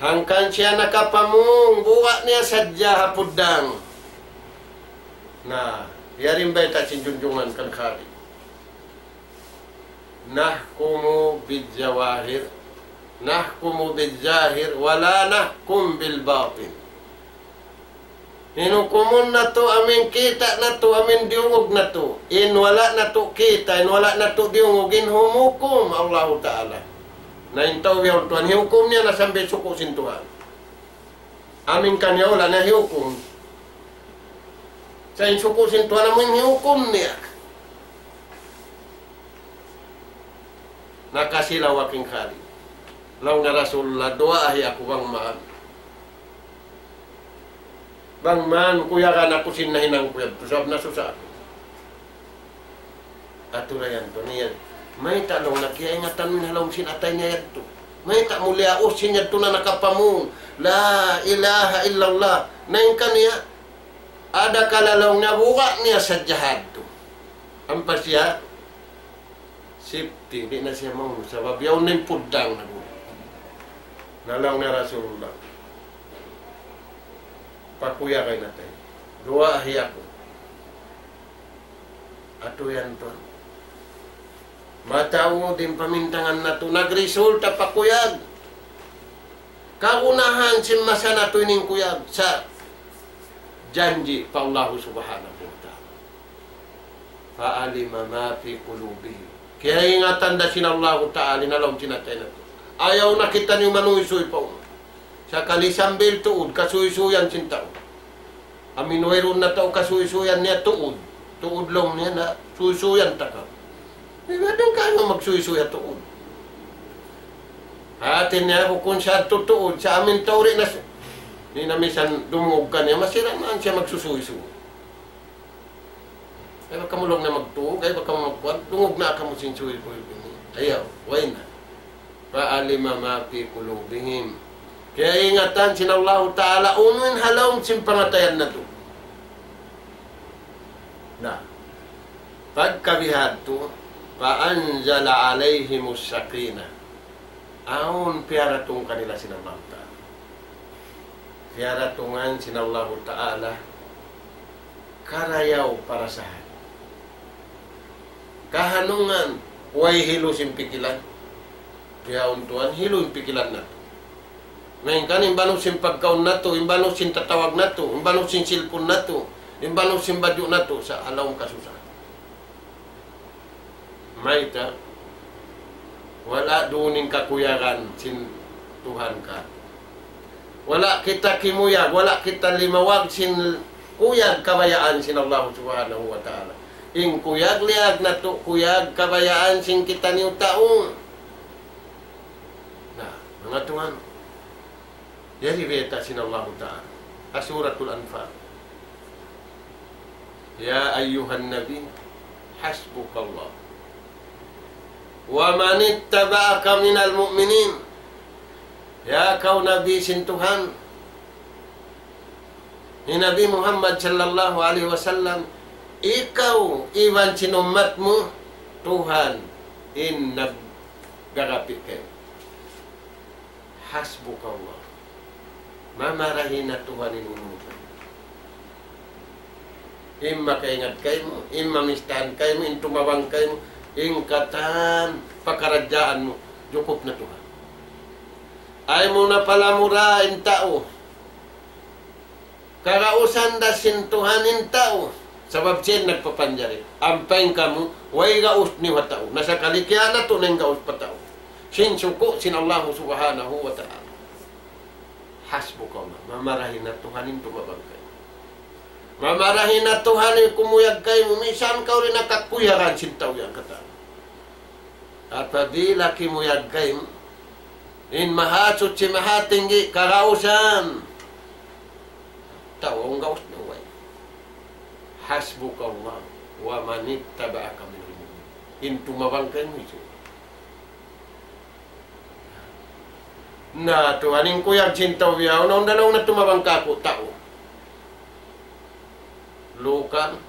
hangkan siya nakapamung, buga' niya sadja ha puddang. Na, yari in bayta' sin junjungan kan Khalid. نحكم بالظواهر، نحكم بالظاهر ولا نحكم بالباطن. Hinukumun natu' amu in kita' natu', amu in diyungug natu'. In wala' natu' kita', in wala' natu' diyungug, in humukum Allahu Ta'ala. Na in tau bihaun tuwan, hihukum niya na sambil suku' sin Tuhan. Amu in kaniya wala' na hihukum. Sa' in suku' sin Tuhan amu in hihukum niya. Nakasilawak in Khalid. Laung na Rasulullah, duwaahi aku bang maab. Bang man kuyagan aku sin nahinang ku yadtu, sabab nasusa aku. Atu ra yan tuwan, yan. Mayta' laung niya, kiyaingatan mu in ha lawm sin atay niya yadtu. Mayta' mu liyaus sin yadtu na nakapamung. La ilaha illallah. Na in kaniya, adakala laung niya, buga' niya sadja hadtu. Ampa siya, safety, di' na siya maunu, sabab yaun na in puddang na guru. Na laung niya Rasulullah, pakuyaga in atay. Duwaahi aku. Atu yan tuwan. Mataud in pamintangan natu', nagresulta pa kuyag. Kagunahan sin masa natu' ini in kuyag sa' janji' pa Allahu Subhanahu wa Ta'ala. فعلم ما في قلوبهم. Kiyaingatan da sin Allahu Ta'ala in ha lawm sin atay natu'. Ayaw na kitaniyu manuysuy pa unu. Sakali sambil tuud, kasuysuyan sin tau. Amu in wayruun na tau kasuysuyan niya tuud. Tuud laung niya na suysuyan ta kaw. Di' ba dayn kaw magsuysuy ha tuud? Hati niya bukun siya tuud. Sa' amu in tau di' na si-, di' na misan dumungug kaniya, masi ra man siya magsusuysuy. Ay, baka mu laung na magtuug, ay, baka mu magkuan, dungug na kamu sin suysuy ini. Ayaw, way na. فعلم ما في قلوبهم. Kiyaingatan sin Allahu Ta'ala, unu in ha lawm sin pangatayan natu'. Na, pagka bihadtu, فأنزل عليهم السكينة. Awn piyaratung kanila sin Allahu Ta'ala. Piyaratungan sin Allahu Ta'ala karayaw parasahan. Kahanungan, way hilu sin pikilan. Bihaun tuwan, hilu in pikilan natu'. Malayngkan in banu sin pagkaun natu', in banu sin tatawag natu', in banu sin cellphone natu', in banu sin badju' natu', sa' ha lawm kasusahan. Mayta'? Wala' duun in kakuyagan sin Tuhan ka. Wala' kita kimuyag, wala' kita limawag sin kuyag kabayaan sin Allah Subhanahu wa Ta'ala. In kuyag liyag natu', kuyag kabayaan sin kitaniyu tau. Na, manga tuwan, yari bayta' sin Allahu Ta'ala ha Suratul Anfal. يا أيها النبي حسبك الله ومن اتبعك من المؤمنين. Ya kaw Nabi sin Tuhan, hi Nabi Muhammad sallallahu alayhi wasallam, ikaw iban sin ummat mu, Tuhan in naggarapi kaymu. حسبك الله. Mamarahi na Tuhan in unu mu. In makaingat kaymu, in mamistahan kaymu, in tumabang kaymu, in katan pakaradjaan mu, jukup na Tuhan. Ayaw mu na palamura in tau. Kagausan da sin Tuhan in tau. Sabab siya in nagpapanjari. Ampa in kamu, way gaus niyu ha tau. Na sakali kiyanatu' na in gaus pa tau. Sin suku' sin Allahu Subhanahu wa Ta'ala. حسبك الله. Mamarahi na Tuhan in tumabang kaymu. Mamarahi na Tuhan in kumuyag kaymu. Misan kaw di' na kakuyagan sin tau yan katan. Apabila kimuyag kaymu in Mahasuchi Mahatinggi kagausan, tau in gaus niya way. حسبك الله ومن اتبعك من المؤمنين. In tumabang kaymu hisiyu? Na, Tuhan, in kuyag sin tau biya' unu, unda laung na tumabang kāku' tau. Local,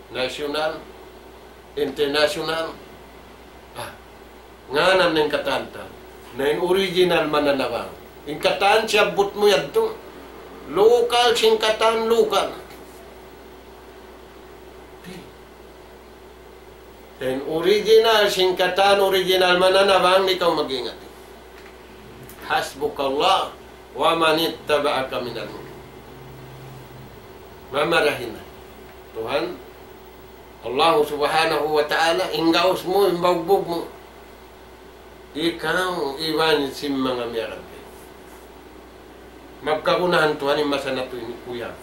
national, international. Ah, ngānan na in katan ta. Na in original mananabang. In katan siyabbut mu yadtu. Local, sin katan, local. Sa' in original, sin katan original mananabang, di' kaw mag-ingat. حسبك الله ومن اتبعك من المؤمنين. Mamarahi na Tuhan, Allahu Subhanahu wa Ta'ala, in gaus mu, in baugbug mu. Ikaw iban sin manga miyagad kaymu. Magkagunahan Tuhan in masa natu' ini kuyag.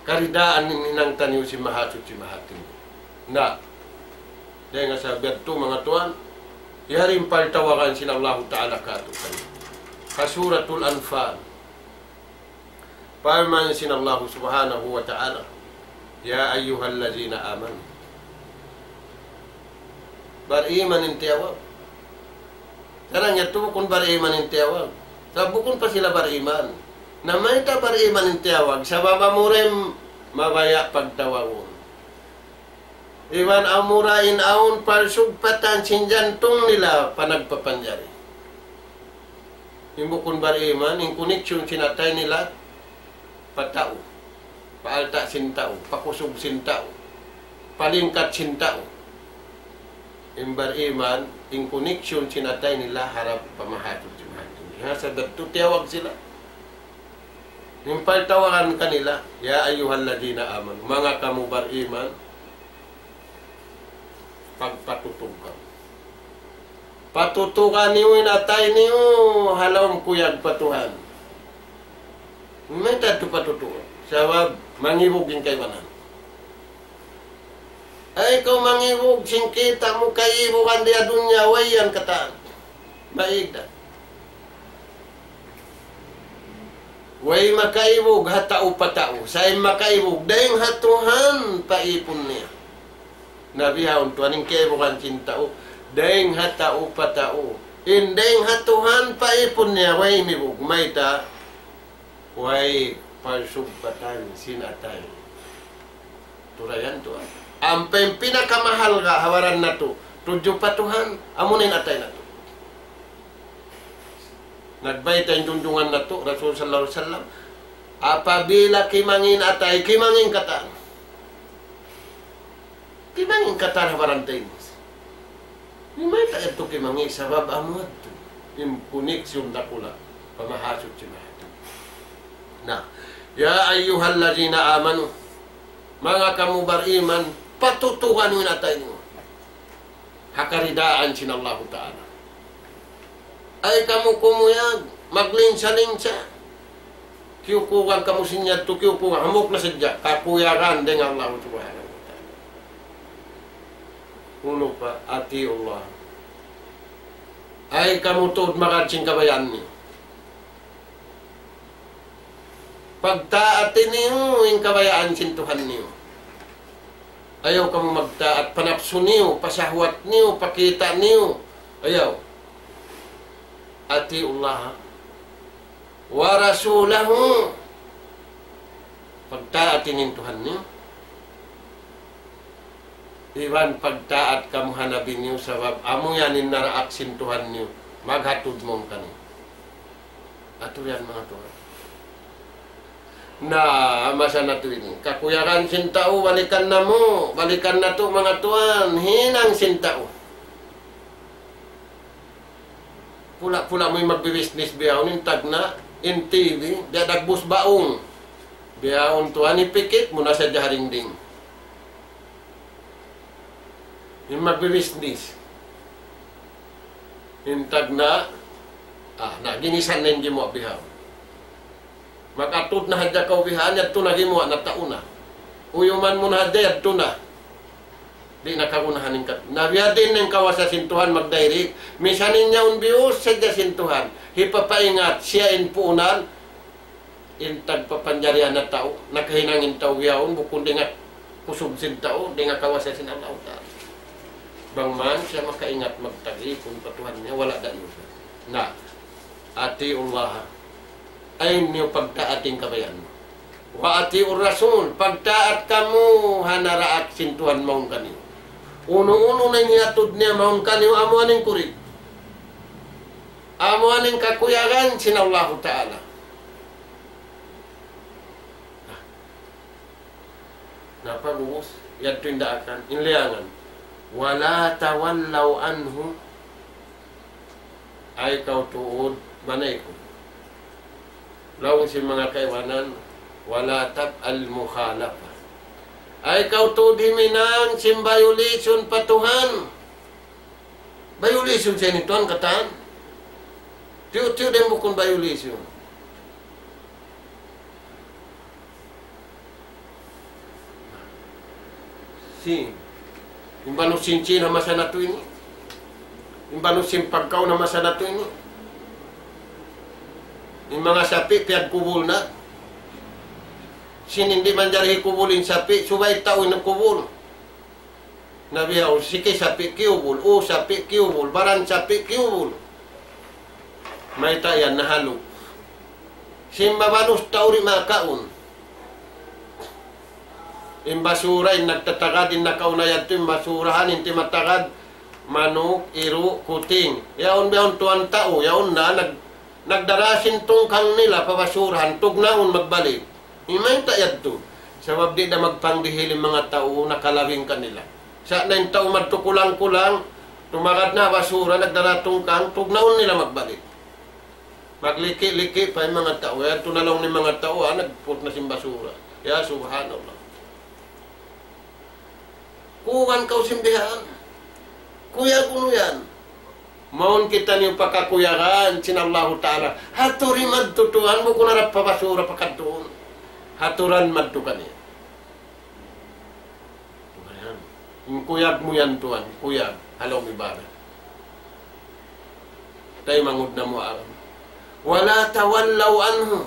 Karidaan in hinang taniyu sin Mahasuchi Mahatinggi. Na, dayn ha sabab yadtu, manga tuwan, yari in paltawagan sin Allahu Ta'ala kātu'niyu. Ha Suratul Anfal. Parman sin Allah subhanahu wa ta'ala, يا أيها الذين آمنوا. Bariman in tiyawag. Sarang yadtu bukun bariman in tiyawag. Sa' bukun pa sila bariman. Na mayta' bariman in tiyawag? Sabab amura in mabaya' pagtawagun. Iban amura in awn parsugpatan sin jantung nila panagpapanjari. In bukun bariman, in connection sin atay nila pa tau, pa alta' sin tau, pa kusug sin tau, pa lingkat sin tau. In bariman, in connection sin atay nila harap pa Mahasuchi Mahatinggi. Hangkan sabab yadtu tiyawag sila. In pagtawagan kanila, يا أيها الذين آمنوا, manga kamu bariman, pagpatutug kamu. Patutuga niyu in atay niyu ha lawm kuyag pa Tuhan. Mayta' yadtu patutuga? Sabab mangibug in kaibanan. Ay kaw mangibug, sin kita' mu kaibugan di ha dunya, way yan katan. Maig da. Way makaibug ha tau pa tau. Sa' in makaibug, dayn ha Tuhan pa ipun niya. Na bihaun tuwan in kaibugan sin tau, dayn ha tau pa tau. In dayn ha Tuhan pa ipun niya, way mibug, mayta', way parsugpatan sin atay. Turayan tuwan. Ampa in pinakamahalga' ha baran natu', tudju pa Tuhan, amuna in atay natu'. Nagbayta' in junjungan natu', Rasul sallallahu alayhi wasallam, apabila kimangi' in atay, kimangi' in katan. Kimangi' in katan ha baran ta ini. Di' mayta' yadtu kimangi', sabab amu yadtu in connection dakula' pa Mahasuchi Mahatinggi. Na, يا أيها الذين آمنوا, manga kamu bariman, patutuga niyu in atay niyu ha karidaan sin Allahu Ta'ala. Ay kamu kumuyag, maglinsa-linsa. Kiyukugan kamu sin yadtu, kiyukugan, hambuuk na sadja, kakuyagan dayn ha Allah Subhanahu wa Ta'ala. Unu pa, أطيعوا الله. Ay kamu tuud magad sin kabayaan niyu. Pagtaati niyu in kabayaan sin Tuhan niyu. Ayaw kamu magtaat pa napsu niyu, pa sahwat niyu, pa kita' niyu. Ayaw. أطيعوا الله ورسوله. Pagtaati niyu in Tuhan niyu. Iban pagtaat kamu ha Nabi niyu, sabab amu yan in naraak sin Tuhan niyu. Maghatud mawn kaniyu. Atu yan manga tuwan. Na, masa natu' ini. Kakuyagan sin tau, balikan namu', balikan natu' manga tuwan, hinang sin tau. Pula-pula mu in magbibisnis bihaun in tagna', in T V, biya' dagbus baung. Bihaun tuwan ipikit mu na sadja ha dingding. In magbibisnis. In tagna', ah, na, ginisan na in gimuwa' bihaun. Makatud na hadja kaw bihaun, yadtu na gimuwa' na tau na. Uyuman mu na hadja, yadtu na. Di' na kagunahan in kat-, na biya' diin in kawasa sin Tuhan magdayri. Misan in yaun biyus sadja sin Tuhan. Hipapaingat siya in puunan, in tagpapanjarihan na tau, nakahinang in tau yaun, bukun dayn ha kusug sin tau, dayn ha kawasa sin Allah Ta'ala. Bang man siya makaingat magtag-ipun pa Tuhan niya, wala' da yun. Na, أطيعوا الله. Ay niyu pagtaat in kabayaan. وأطيعوا الرسول, pagtaat kamu ha naraak sin Tuhan mawn kaniyu. Unu-unu na in hiyatud niya mawn kaniyu, amu yan in kurig. Amu yan in kakuyagan sin Allahu Ta'ala. Na, pag'ubus, yadtu in daakan, in liyangan. ولا تولوا عنه. Ay kaw tuud, manaykud. Laung sin manga kaibanan, ولا تفعل مخالفة. Ay kaw tuud himinang sin violation pa Tuhan. Violation sa ini Tuhan katan. Tiyu'-tiyu' da in bukun violation. Sin, in banu sin Chin ha masa natu' ini. In banu sin pagkaun ha masa natu' ini. In manga sapi' piyagkubul na. Sin di' manjari hikubul in sapi', subay tau in kubul. Na bihaun, siki sapi' kiyubul, u sapi' kiyubul, baran sapi' kiyubul. Mayta' yan nahalug. Sin mabanus tau di' makaun. In basura in nagtatagad, in nakauna yadtu in basurahan, in timatagad, manuk, iru', kuting. Yaun bihaun tuwan tau, yaun na nag-, nagdara sin tungkang nila pa basurahan, tugnaun magbalik. Mayta' yadtu. Sabab di' da magpangdihil in manga tau nakalabing kanila. Sa' na in tau madtu kulang-kulang, tumagad na basura, nagdara tungkang, tugnaun nila magbalik. Magliki-liki pa in manga tau. Yadtu na laung in manga tau, ah, nagput na sin basura. Ya, subhanallah. Kuwan kaw sin bihaan. Kuyag unu yan. Mawn kitaniyu pakakuyagan sin Allahu Ta'ala. Hatu ri madtu tuwan, bukun harap pa basura pakadtuun. Haturan madtu kaniya. Ayan. In kuyag mu yan tuwan, kuyag. Halaw mi bana. Tay mangud na mu alam. ولا تولوا عنه.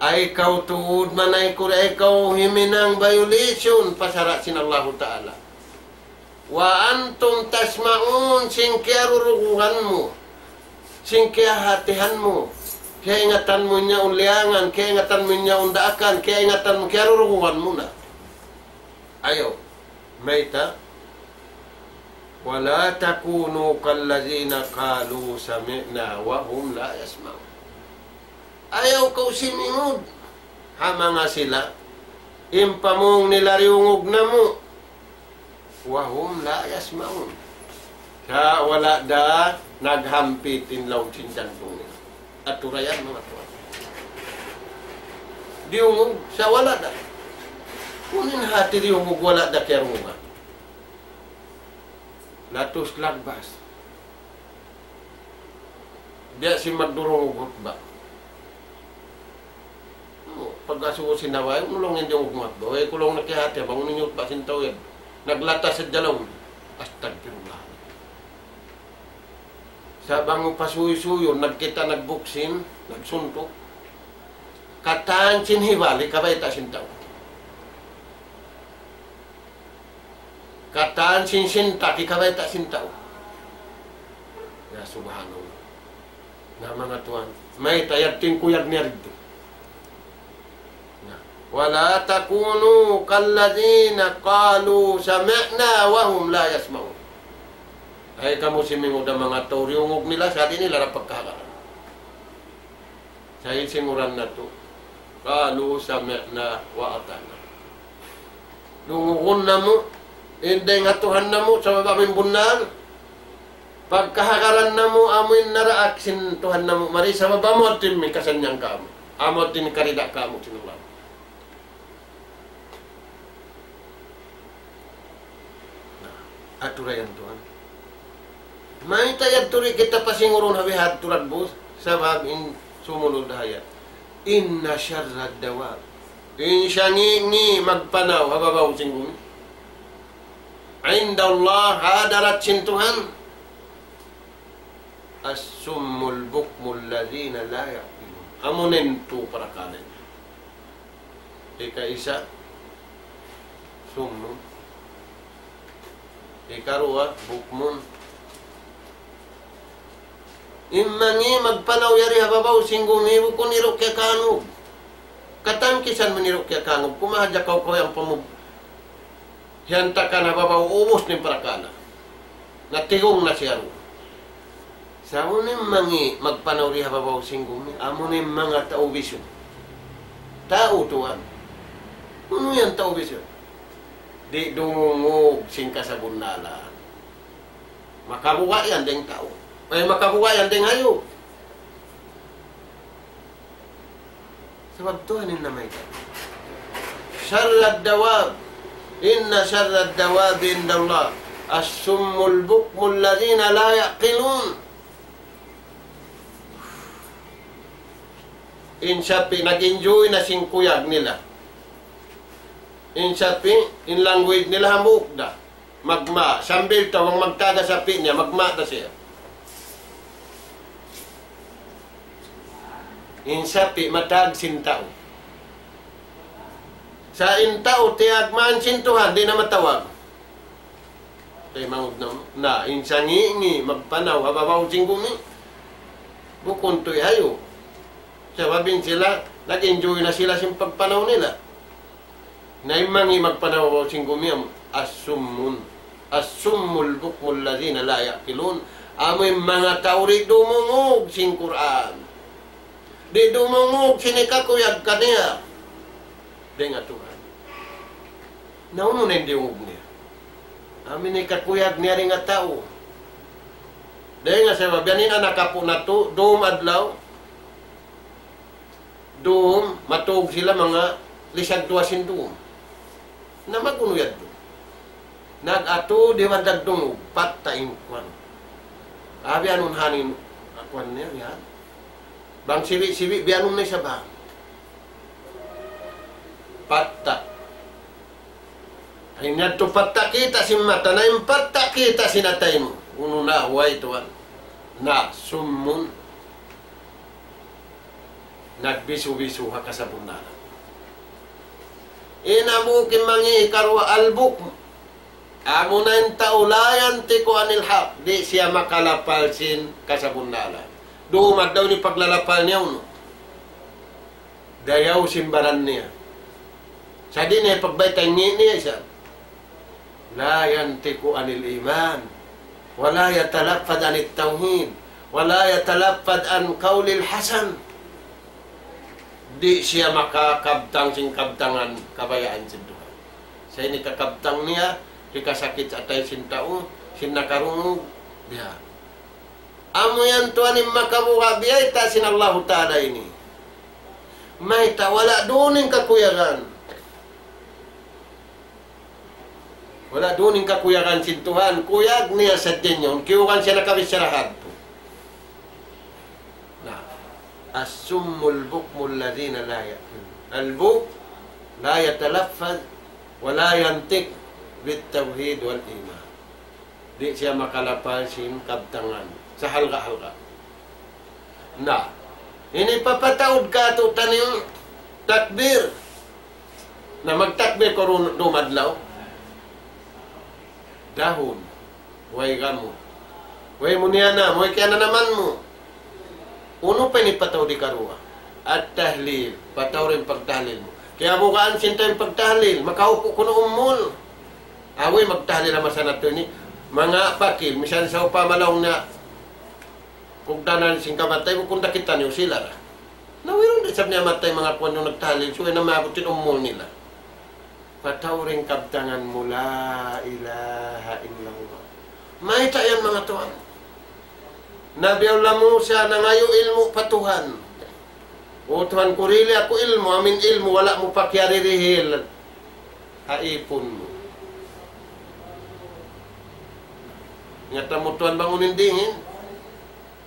Ay kaw tuud manaykud, ay kaw himinang violation pa sara' sin Allahu Ta'ala. وأنتم تسمعون, sin kiyarurugugan mu, sin kiyahatihan mu, kiyaingatan mu in yaun liyangan, kiyaingatan mu in yaun daakan, kiyaingatan mu, kiyarurugugan mu na. Ayaw. Mayta'? ولا تكونوا كالذين قالوا سمعنا وهم لا يسمعون. Ayaw kaw simingud ha manga sila, in pamung nila diyungug namu', وهم لا يسمعون. Sa' wala' da naghampit in laung sin jantung nila. Atura yan, manga tuwan. Diyungug, sa' wala' da. Unu in hati diyungug, wala' da kiyarungugan. Latus lagbas. Biya' sin magdurungug hutba. Pag-asubu sin Nawawi, unu laung in diyungug hutba. Way ku laung nakihati, bang unu in hutba sin tau yan. Naglatas sadja laung. Astagfirullah. Sa' bang mu pasuysuy, nagkita', nagbuksin, nagsuntuk. Katan sin hibal, hikabayta' sin tau. Katan sin sintak, hikabayta' sin tau. Ya, subhanallah. Na, manga tuwan, mayta' yadtu in kuyag niya didtu. Na, ولا تكونوا كالذين قالوا سمعنا وهم لا يسمعون. Ay kamu simingud ha manga tau diyungug nila, sa' di' nila da pagkahagaran. Sa' in singuran natu'. قالوا سمعنا وأطعنا. Dungugun namu', in dayng ha Tuhan namu', sabab amu in bunnal. Pagkahagaran namu', amu in naraak sin Tuhan namu', mari sabab amu in mikasannyang kamu. Amu in karida kamu sin Allah. Atura yan tuwan. Mayta' yadtu di' kita pasingurun ha biha' tuud bus, sabab in sumunud ayat. إن شر الدواب. In sangi'-ngi' magpanaw ha babaw sin gumi. عند الله, ha hadarat sin Tuhan. الصم البكم الذين لا يعقلون. Amu na in tū parakala' ini. Hikaisa, summun. Hikaruwa, bukmun. In mangi' magpanaw yari ha babaw sin gumi, bukun iru' kiyakangug. Katangkisan man iru' kiyakangug, kumaha hadja kaw-kaw yan pamug-, hiyantakan ha babaw, ubus na in parakala'. Natigung na siya duun. Sa' amu in mangi' magpanaw di ha babaw sin gumi, amu in manga tau bisu. Tau tuwan. Unu yan tau bisu? Di' dumungug sin kasabunnalan. Makabuga' yan dayng tau. Ay, makabuga' yan dayng hayup. Sabab Tuhan in namayta'. شر الدواب. إن شر الدواب عند الله الصم البكم الذين لا يعقلون. In sapi' nag-enjoy na sin kuyag nila. In sapi', in language nila hambuuk da. Magma, sambil tau magtaga sapi' niya, magma da siya. In sapi' matag sin tau. Sa' in tau tiyagmaan sin Tuhan, di' na matawag. Kay mangud na, na, in sangi' ini magpanaw ha babaw sin gumi. Bukun tuud hayu. Sabab in sila, nag-enjoy na sila sin pagpanaw nila. Na in mangi' magpanaw ha babaw sin gumi, amu in summun. الصم البكم الذين لا يعقلون. Amu in manga tau di' dumungug sin Qur'an. Di' dumungug sin hikakuyag kaniya dayn ha Tuhan. Na unu na in diyungug niya? Amu in hikakuyag niya dayn ha tau. Dayn ha sabab yan in anak apu' natu', dum adlaw, dum, matug sila manga lisag duwa sin dum. Na mag-unu yadtu? Nag-atu di' man nagdungug, patta' in kuwan. Abi anun hanin, kuwan niya, yan. Bang sibi'-sibi', biya' anun na isab ha. Patta'. Ay, niyadtu patta' kita' sin mata, na in patta' kita' sin atay mu. Unu na, way tuwan. Na, summun. Nagbisu-bisu ha kasabunnalan. In amu in mangi' hikaruwa, البكم. Amu na in tau لا ينطق عن الحق. Di' siya makalapal sin kasabunnalan. Dum adlaw in paglalapal niya unu. Dayaw sin baran niya. Sa' di' niya pagbayta' in ngi' niya isab. لا ينطق عن الإيمان ولا يتلفظ عن التوحيد ولا يتلفظ عن القول الحسن. Di' siya makakabtang sin kabtangan kabayaan sin Tuhan. Sa' ini kakabtang niya, hikasakit atay sin tau, sin nakarungug, biya'. Amu yan tuwan in makabuga' biyayta' sin Allahu Ta'ala ini. Mayta' wala' duun in kakuyagan. Wala' duun in kakuyagan sin Tuhan. Kuyag niya sadja yan. Kiyugan siya nakabichara hadtu. Na. الصم البكم الذين لا يعقلون. البكم لا يتلفظ ولا ينطق بالتوحيد والإيمان. Di' siya makalapal sin kabtangan. Sahalga'-halga'. Na, ini papataud katu'taniyu takbir. Na magtakbir kaw dum adlaw. Dahun. Way gamut. Way mu niyanam, way kiyananaman mu. Unu pa ini pataud hikaruwa? At-tahlil. Pataud in pagtahlil mu. Kiyabugaan sin tau in pagtahlil. Makaupu' kunu' umul. Awi magtahlil ha masa natu' ini. Manga pakil. Misan sawpama laung niya. Kugdanan sin kamatay, bukun da kitaniyu sila ra. Na wayruun da isab niya matay manga kuwan yan nagtahlil. Subay na maabut in umul nila. Pataud in kabtangan mu, لا إله إلا الله. Mayta' yan manga tuwan? Nabi Allah Musa nangayu' ilmu' pa Tuhan. O Tuhan, kurili aku ilmu', amu in ilmu' wala' mu pa kiyaririhil ha ipun mu. Ingatan mu Tuhan bang unu in dihil.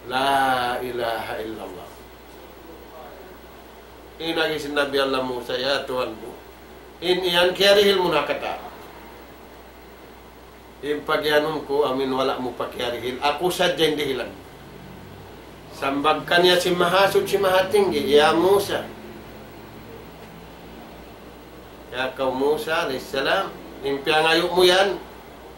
لا إله إلا الله. In agi sin Nabi Allah Musa, ya Tuhan ku, in yan kiyarihil mu na katan. In pagiyanun ku, amu in wala' mu pa kiyarihil, aku sadja in dihilan. Sambag kaniya sin Mahasuchi Mahatinggi, ya Musa. Ya kaw Musa alayhis salam, in piyangayu' mu yan,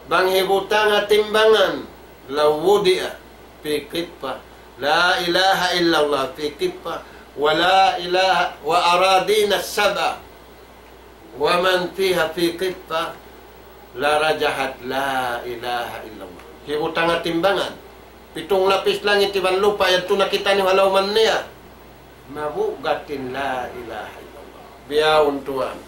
bang hibutang ha timbangan, لو وضع في كفة لا إله إلا الله في كفة ولا إله والأراضين السبع ومن فيها في كفة لرجحت لا إله إلا الله. Hibutang ha timbangan. Pitung lapis langit iban lupa' yadtu na kitaniyu ha lawman niya. Mabugat in لا إله إلا الله. Bihaun tuwan.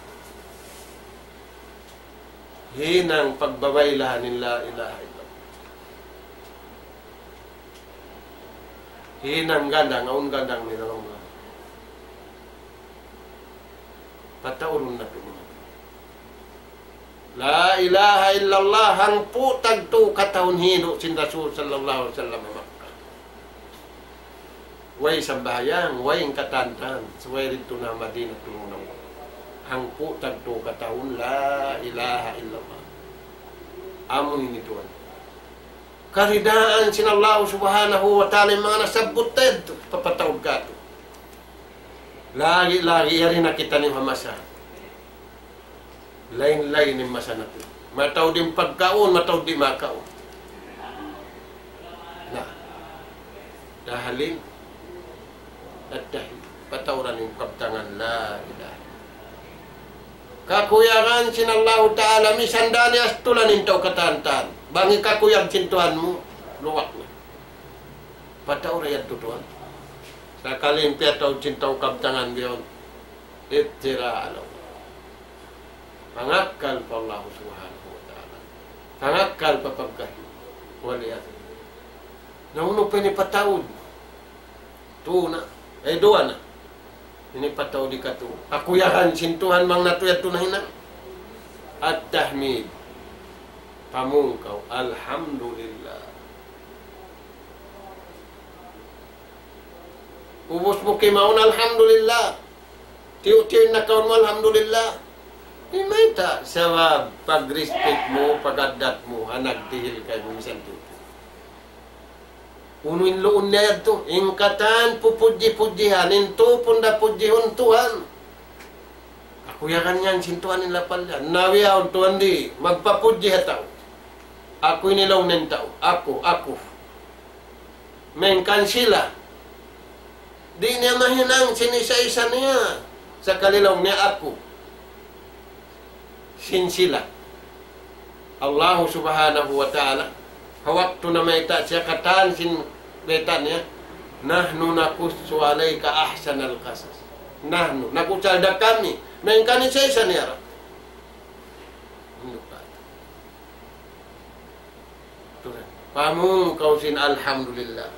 Hinang pagbabaylahan in لا إله إلا الله. Hinang gandang, awn gandang nila laung. Pataurun na pi muna. لا إله إلا الله, hangpu' tagtu katahun hinu' sin Rasul sallallahu alayhi wasallam ha Makkah. Way sambahayang, way in katantan, subay didtu na Madinatul Munawwarah. Hangpu' tagtu katahun, لا إله إلا الله. Amu ini tuwan. Karidaan sin Allah subhanahu wa ta'ala in manga nasabbut ta yadtu, papataud katu'. Lagi'-lagi' yari na kitaniyu ha masa. Lain-lain in masa natu'. Mataud in pagkaun, mataud di' makaun. Na, dahalin, at-tahmid, patauran in kabtangan la ilaha. Kakuyagan sin Allahu Ta'ala, misan da niya astulan in tau katan-katan. Bang in kakuyag sin Tuhan mu, luwak na. Pataura yadtu Tuhan. Sakali in piyataud sin tau kabtangan biyaun, iftira ala Allah. Pangakkal pa Allah Subhanahu wa Ta'ala. Pangakkal pa pagkahi. Wal iyadhu billah. Na unu pa ini pataud? Tu na. Eh, duwa na. Ini pataud hikatu. Kakuyagan sin Tuhan bang natu' yadtu nahinang. At-tahmid. Pamung kaw. Alhamdulillah. Ubus mu kimaun, alhamdulillah. Tiyu'-tiyu' in nakaun mu, alhamdulillah. Di' mayta', sabab pag-respect mu, pag-addat mu, ha nagdihil kaymu misan tiyu'-tiyu'. Unu in luun niya yadtu? In katan pupudji-pudjihan, in tupun da pudjihun Tuhan. Kakuyagan yan sin Tuhan in lapal yan. Na bihaun Tuhan di' magpapudji ha tau. Aku ini laung in tau. Aku, aku. Mengkan sila. Di' niya mahinang sin isa-isa niya. Sakali laung niya aku. Sin sila. Allahu Subhanahu wa Ta'ala. Ha waktu namayta' siya katan sin bayta' niya, "Nahnu naqussu alayka ahsanal qasas." Nahnu, nag-usal da kami. Mengkan isa-isa niya ra. Hindu' pa. Turan. Pamung kaw sin alhamdulillah.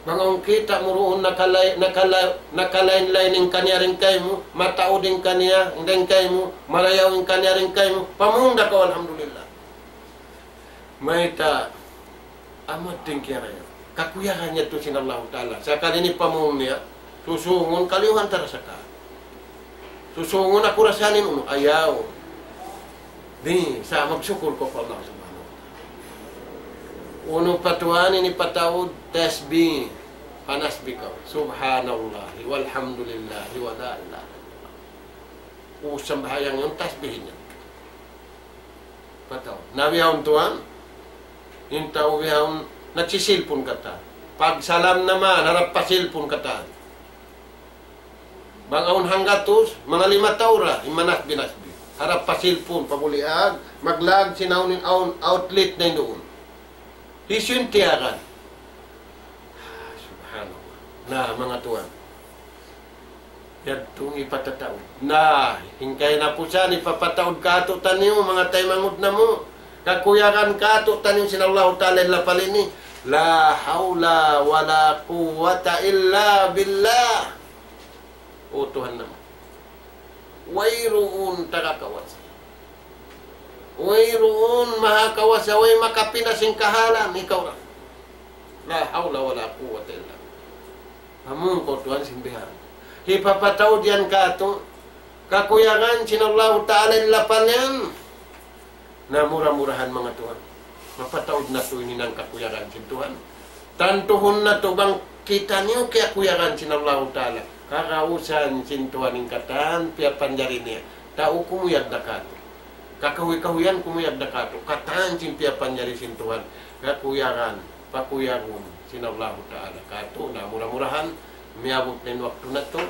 Bang awn kita' mu duun nakalay-, nakalay-, nakalain-lain in kaniya dayn kaymu, mataud in kaniya dayn kaymu, marayaw in kaniya dayn kaymu, pamung da kaw alhamdulillah. Mayta', amat in kiyarayaw. Kakuyagan niya tu sin Allahu Ta'ala. Sakali ini pamung niya, susungun kaliuhan tarasaka. Susungun aku rasanin unu, ayaw. Di', sa' magsukur kaw pa Allah Subhanahu wa Ta'ala. Unu pa Tuhan ini pataud tasbih, panasbih kaw. Subhanallah, walhamdulillah, wa la ilaha illallah. Ubus sambahayang yan, tasbih niya. Pataud. Na bihaun Tuhan, in tau bihaun nagsisilpun katan. Pagsalam naman, harap pa silpun katan. Bang awn hanggatus, manga lima tau ra, in manasbih-nasbih. Harap pa silpun, pabuliag, maglag sin awn in awn outlet na in duun. Hisiyu in tiyagan? Ah, subhanallah. Na, manga tuwan. Yadtu in hipatataud. Na, hangkan na pusan hipapataud kātu'niyu, manga taymanghud namu'. Kakuyagan kātu'niyu sin Allahu Ta'ala in lapal ini. La hawla wa la quwwata illa billah. O Tuhan namu'. Wayruun taga kawasa. Wayruun maha kawasa, way makapinda sin kahalan, ikaw ra. La hawla wa la quwwata illa billah. Amun kaw Tuhan sin bihan. Hipapataud yan kātu', kakuyagan sin Allahu Ta'ala in lapal yan. Na mura-murahan manga tuwan. Mapataud natu' in hinang kakuyagan sin Tuhan. Tantuhun natu' bang kitaniyu kiyakuyagan sin Allahu Ta'ala. Kagausan sin Tuhan in katan piyapanjari niya. Tau kumuyag da kātu'. Kakahuy-kahuyan kumuyag da kātu'. Katan sin piyapanjari sin Tuhan. Kakuyagan, pakuyagun sin Allahu Ta'ala kātu'. Na mura-murahan, miyabut na in waktu natu'.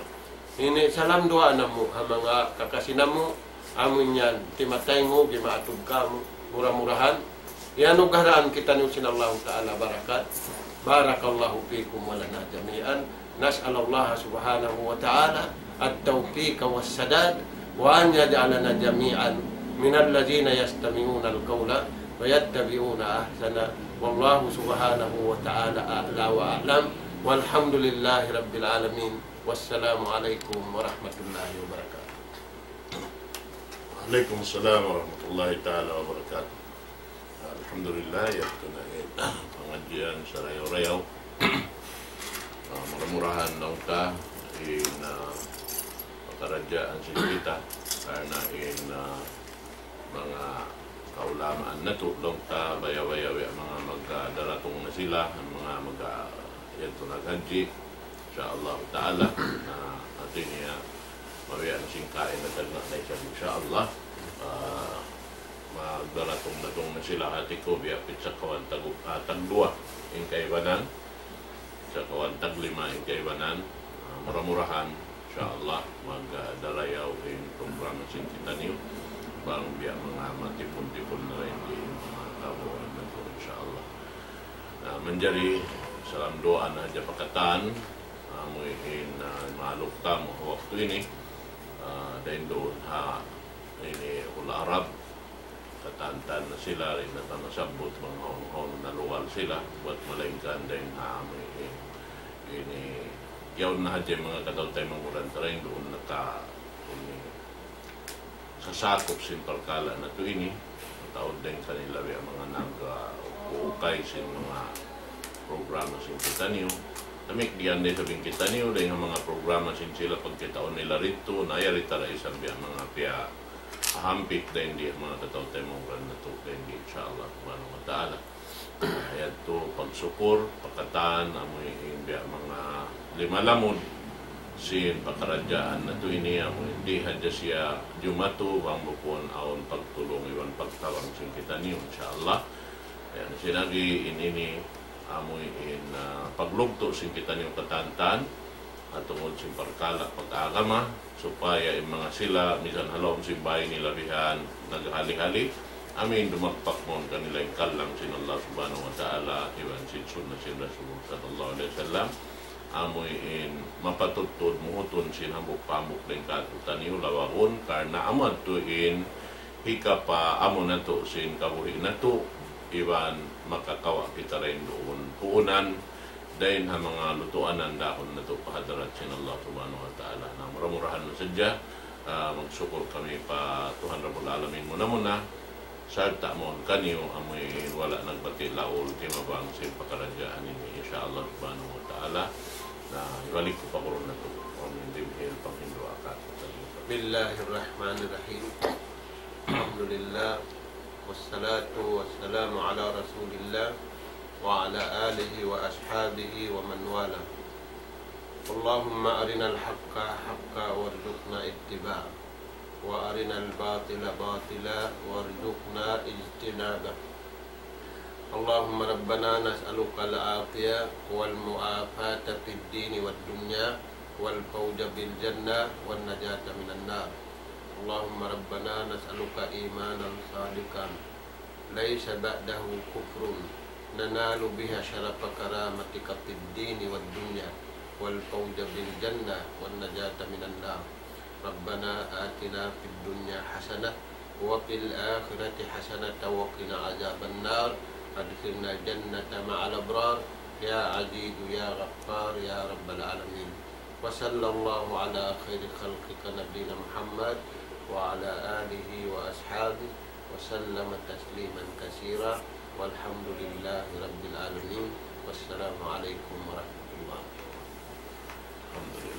Ini salam duwaa namu', ha manga kakasi namu', amu in yan, timataynghug, imaatud kāmu', mura-murahan. Iyanugharaan kitaniyu sin Allahu Ta'ala barakat. بارك الله فيكم ولنا جميعا. نسأل الله سبحانه وتعالى التوفيق والسداد، وأن يجعلنا جميعا من الذين يستمعون القول فيتبعون أحسنه. والله سبحانه وتعالى أعلى وأعلم. والحمد لله رب العالمين. والسلام عليكم ورحمة الله وبركاته. Wa alaykum salam wa rahmatullahi ta'ala wa barakatuh. Alhamdulillah, yadtu na in pangadjian sarayaw-rayaw. Ah, mura-murahan laung ta in, ah, pakaradjaan sin kita, karna' in, ah, manga kaulamaan natu', laung ta baya'-baya' manga magdaratung na sila, manga mag-, yadtu naghadji, insya Allah Ta'ala. Na, hati niya, Mabiya' na sin kain na tagna' na isab, insya Allah. Ah, magdaratung-datung na sila, hati ku, biya' pizza kawan tagu-, ah, tagduwa in kaibanan. Pizza kawan taglima in kaibanan. Ah, mura-murahan, insya Allah, magdarayaw in programa sin kitaniyu. Bang biya' manga matipun-tipun na rin in manga kabuan natu', insya Allah. Ah, manjari salam duwaa na hadja pa katan, amu in, ah, maluk kamu waktu ini, ah, dayn duun ha ini hula' Arab, katantan na sila, di' na ta masabbut bang hawnu-hawnu na lugal sila, bat malaingkan dayn ha amu in, ini, yaun na hadja manga kataw-taymanghuran ta dayn duun naka, ini, sasakup sin parkala' natu' ini, mataud dayn kanila biya' manga nag-, ah, ukay sin manga programa sin kitaniyu. Damikkiyan da isab in kitaniyu, dayn ha manga programa sin sila pagkitaun nila didtu, na yari ta da isab biya' manga piyahampit dayn di ha manga kataw-taymanghuran natu' dayn di, insya Allah, subhanahu wa ta'ala. Yadtu pagsukul pa katan, amu in biya' manga lima lamud sin pakaradjaan natu' ini, amu in di' hadja siya jumatu, bang bukun awn pagtulung iban pagtabang sin kitaniyu, insya Allah. Yan, sin agi in ini, amu in, ah, paglugtu' sin kitaniyu katantan, ha tungud sin parkala' pag-agama, supaya in manga sila, misan ha lawm sin bāy nila bihan, naghali-hali, amu in dumagpak mawn kanila in kalang sin Allah Subhanahu wa Ta'ala, iban sin sunnah sin Rasul sallallahu alayhi wasallam, amu in mapatuttud muhutun sin hambuuk pa hambuuk dayn kātu'niyu lawagun, karna' amu yadtu in hikapaamu natu' sin kabuhi' natu', iban makakawa' kita dayn duun puunan, dayn ha manga lutuanan dahun natu' pa hadarat sin Allah Subhanahu wa Ta'ala. Na mura-murahan na sadja, ah, magsukul kami pa Tuhan Rabbul Alamin muna-muna, sarta' mawn kaniyu amu in wala' nagbati' laul timabang sin pakaradjaan ini, insya Allah Subhanahu wa Ta'ala. Na, ibalik ku pa guru natu', amu in dimihil panghindu' akat. بسم الله الرحمن الرحيم. الحمد لله، والصلاة والسلام على رسول الله وعلى آله وأصحابه ومن والاه. اللهم أرنا الحق حقا وارزقنا اتباعه، وأرنا الباطل باطلا وارزقنا اجتنابه. اللهم ربنا نسألك العافية والمعافاة في الدين والدنيا والفوز بالجنة والنجاة من النار. اللهم ربنا نسألك إيمانا صادقا ليس بعده كفر ننال بها شرف كرامتك في الدين والدنيا والفوز بالجنة والنجاة من النار. ربنا آتنا في الدنيا حسنة وفي الآخرة حسنة وقنا عذاب النار. أدخلنا الجنة مع الأبرار. يا عزيز يا غفار يا رب العالمين. وصلى الله على خير خلقك نبينا محمد وعلى آله وأصحابه وسلم تسليما كثيرا. والحمد لله رب العالمين. والسلام عليكم ورحمة الله. الحمد لله.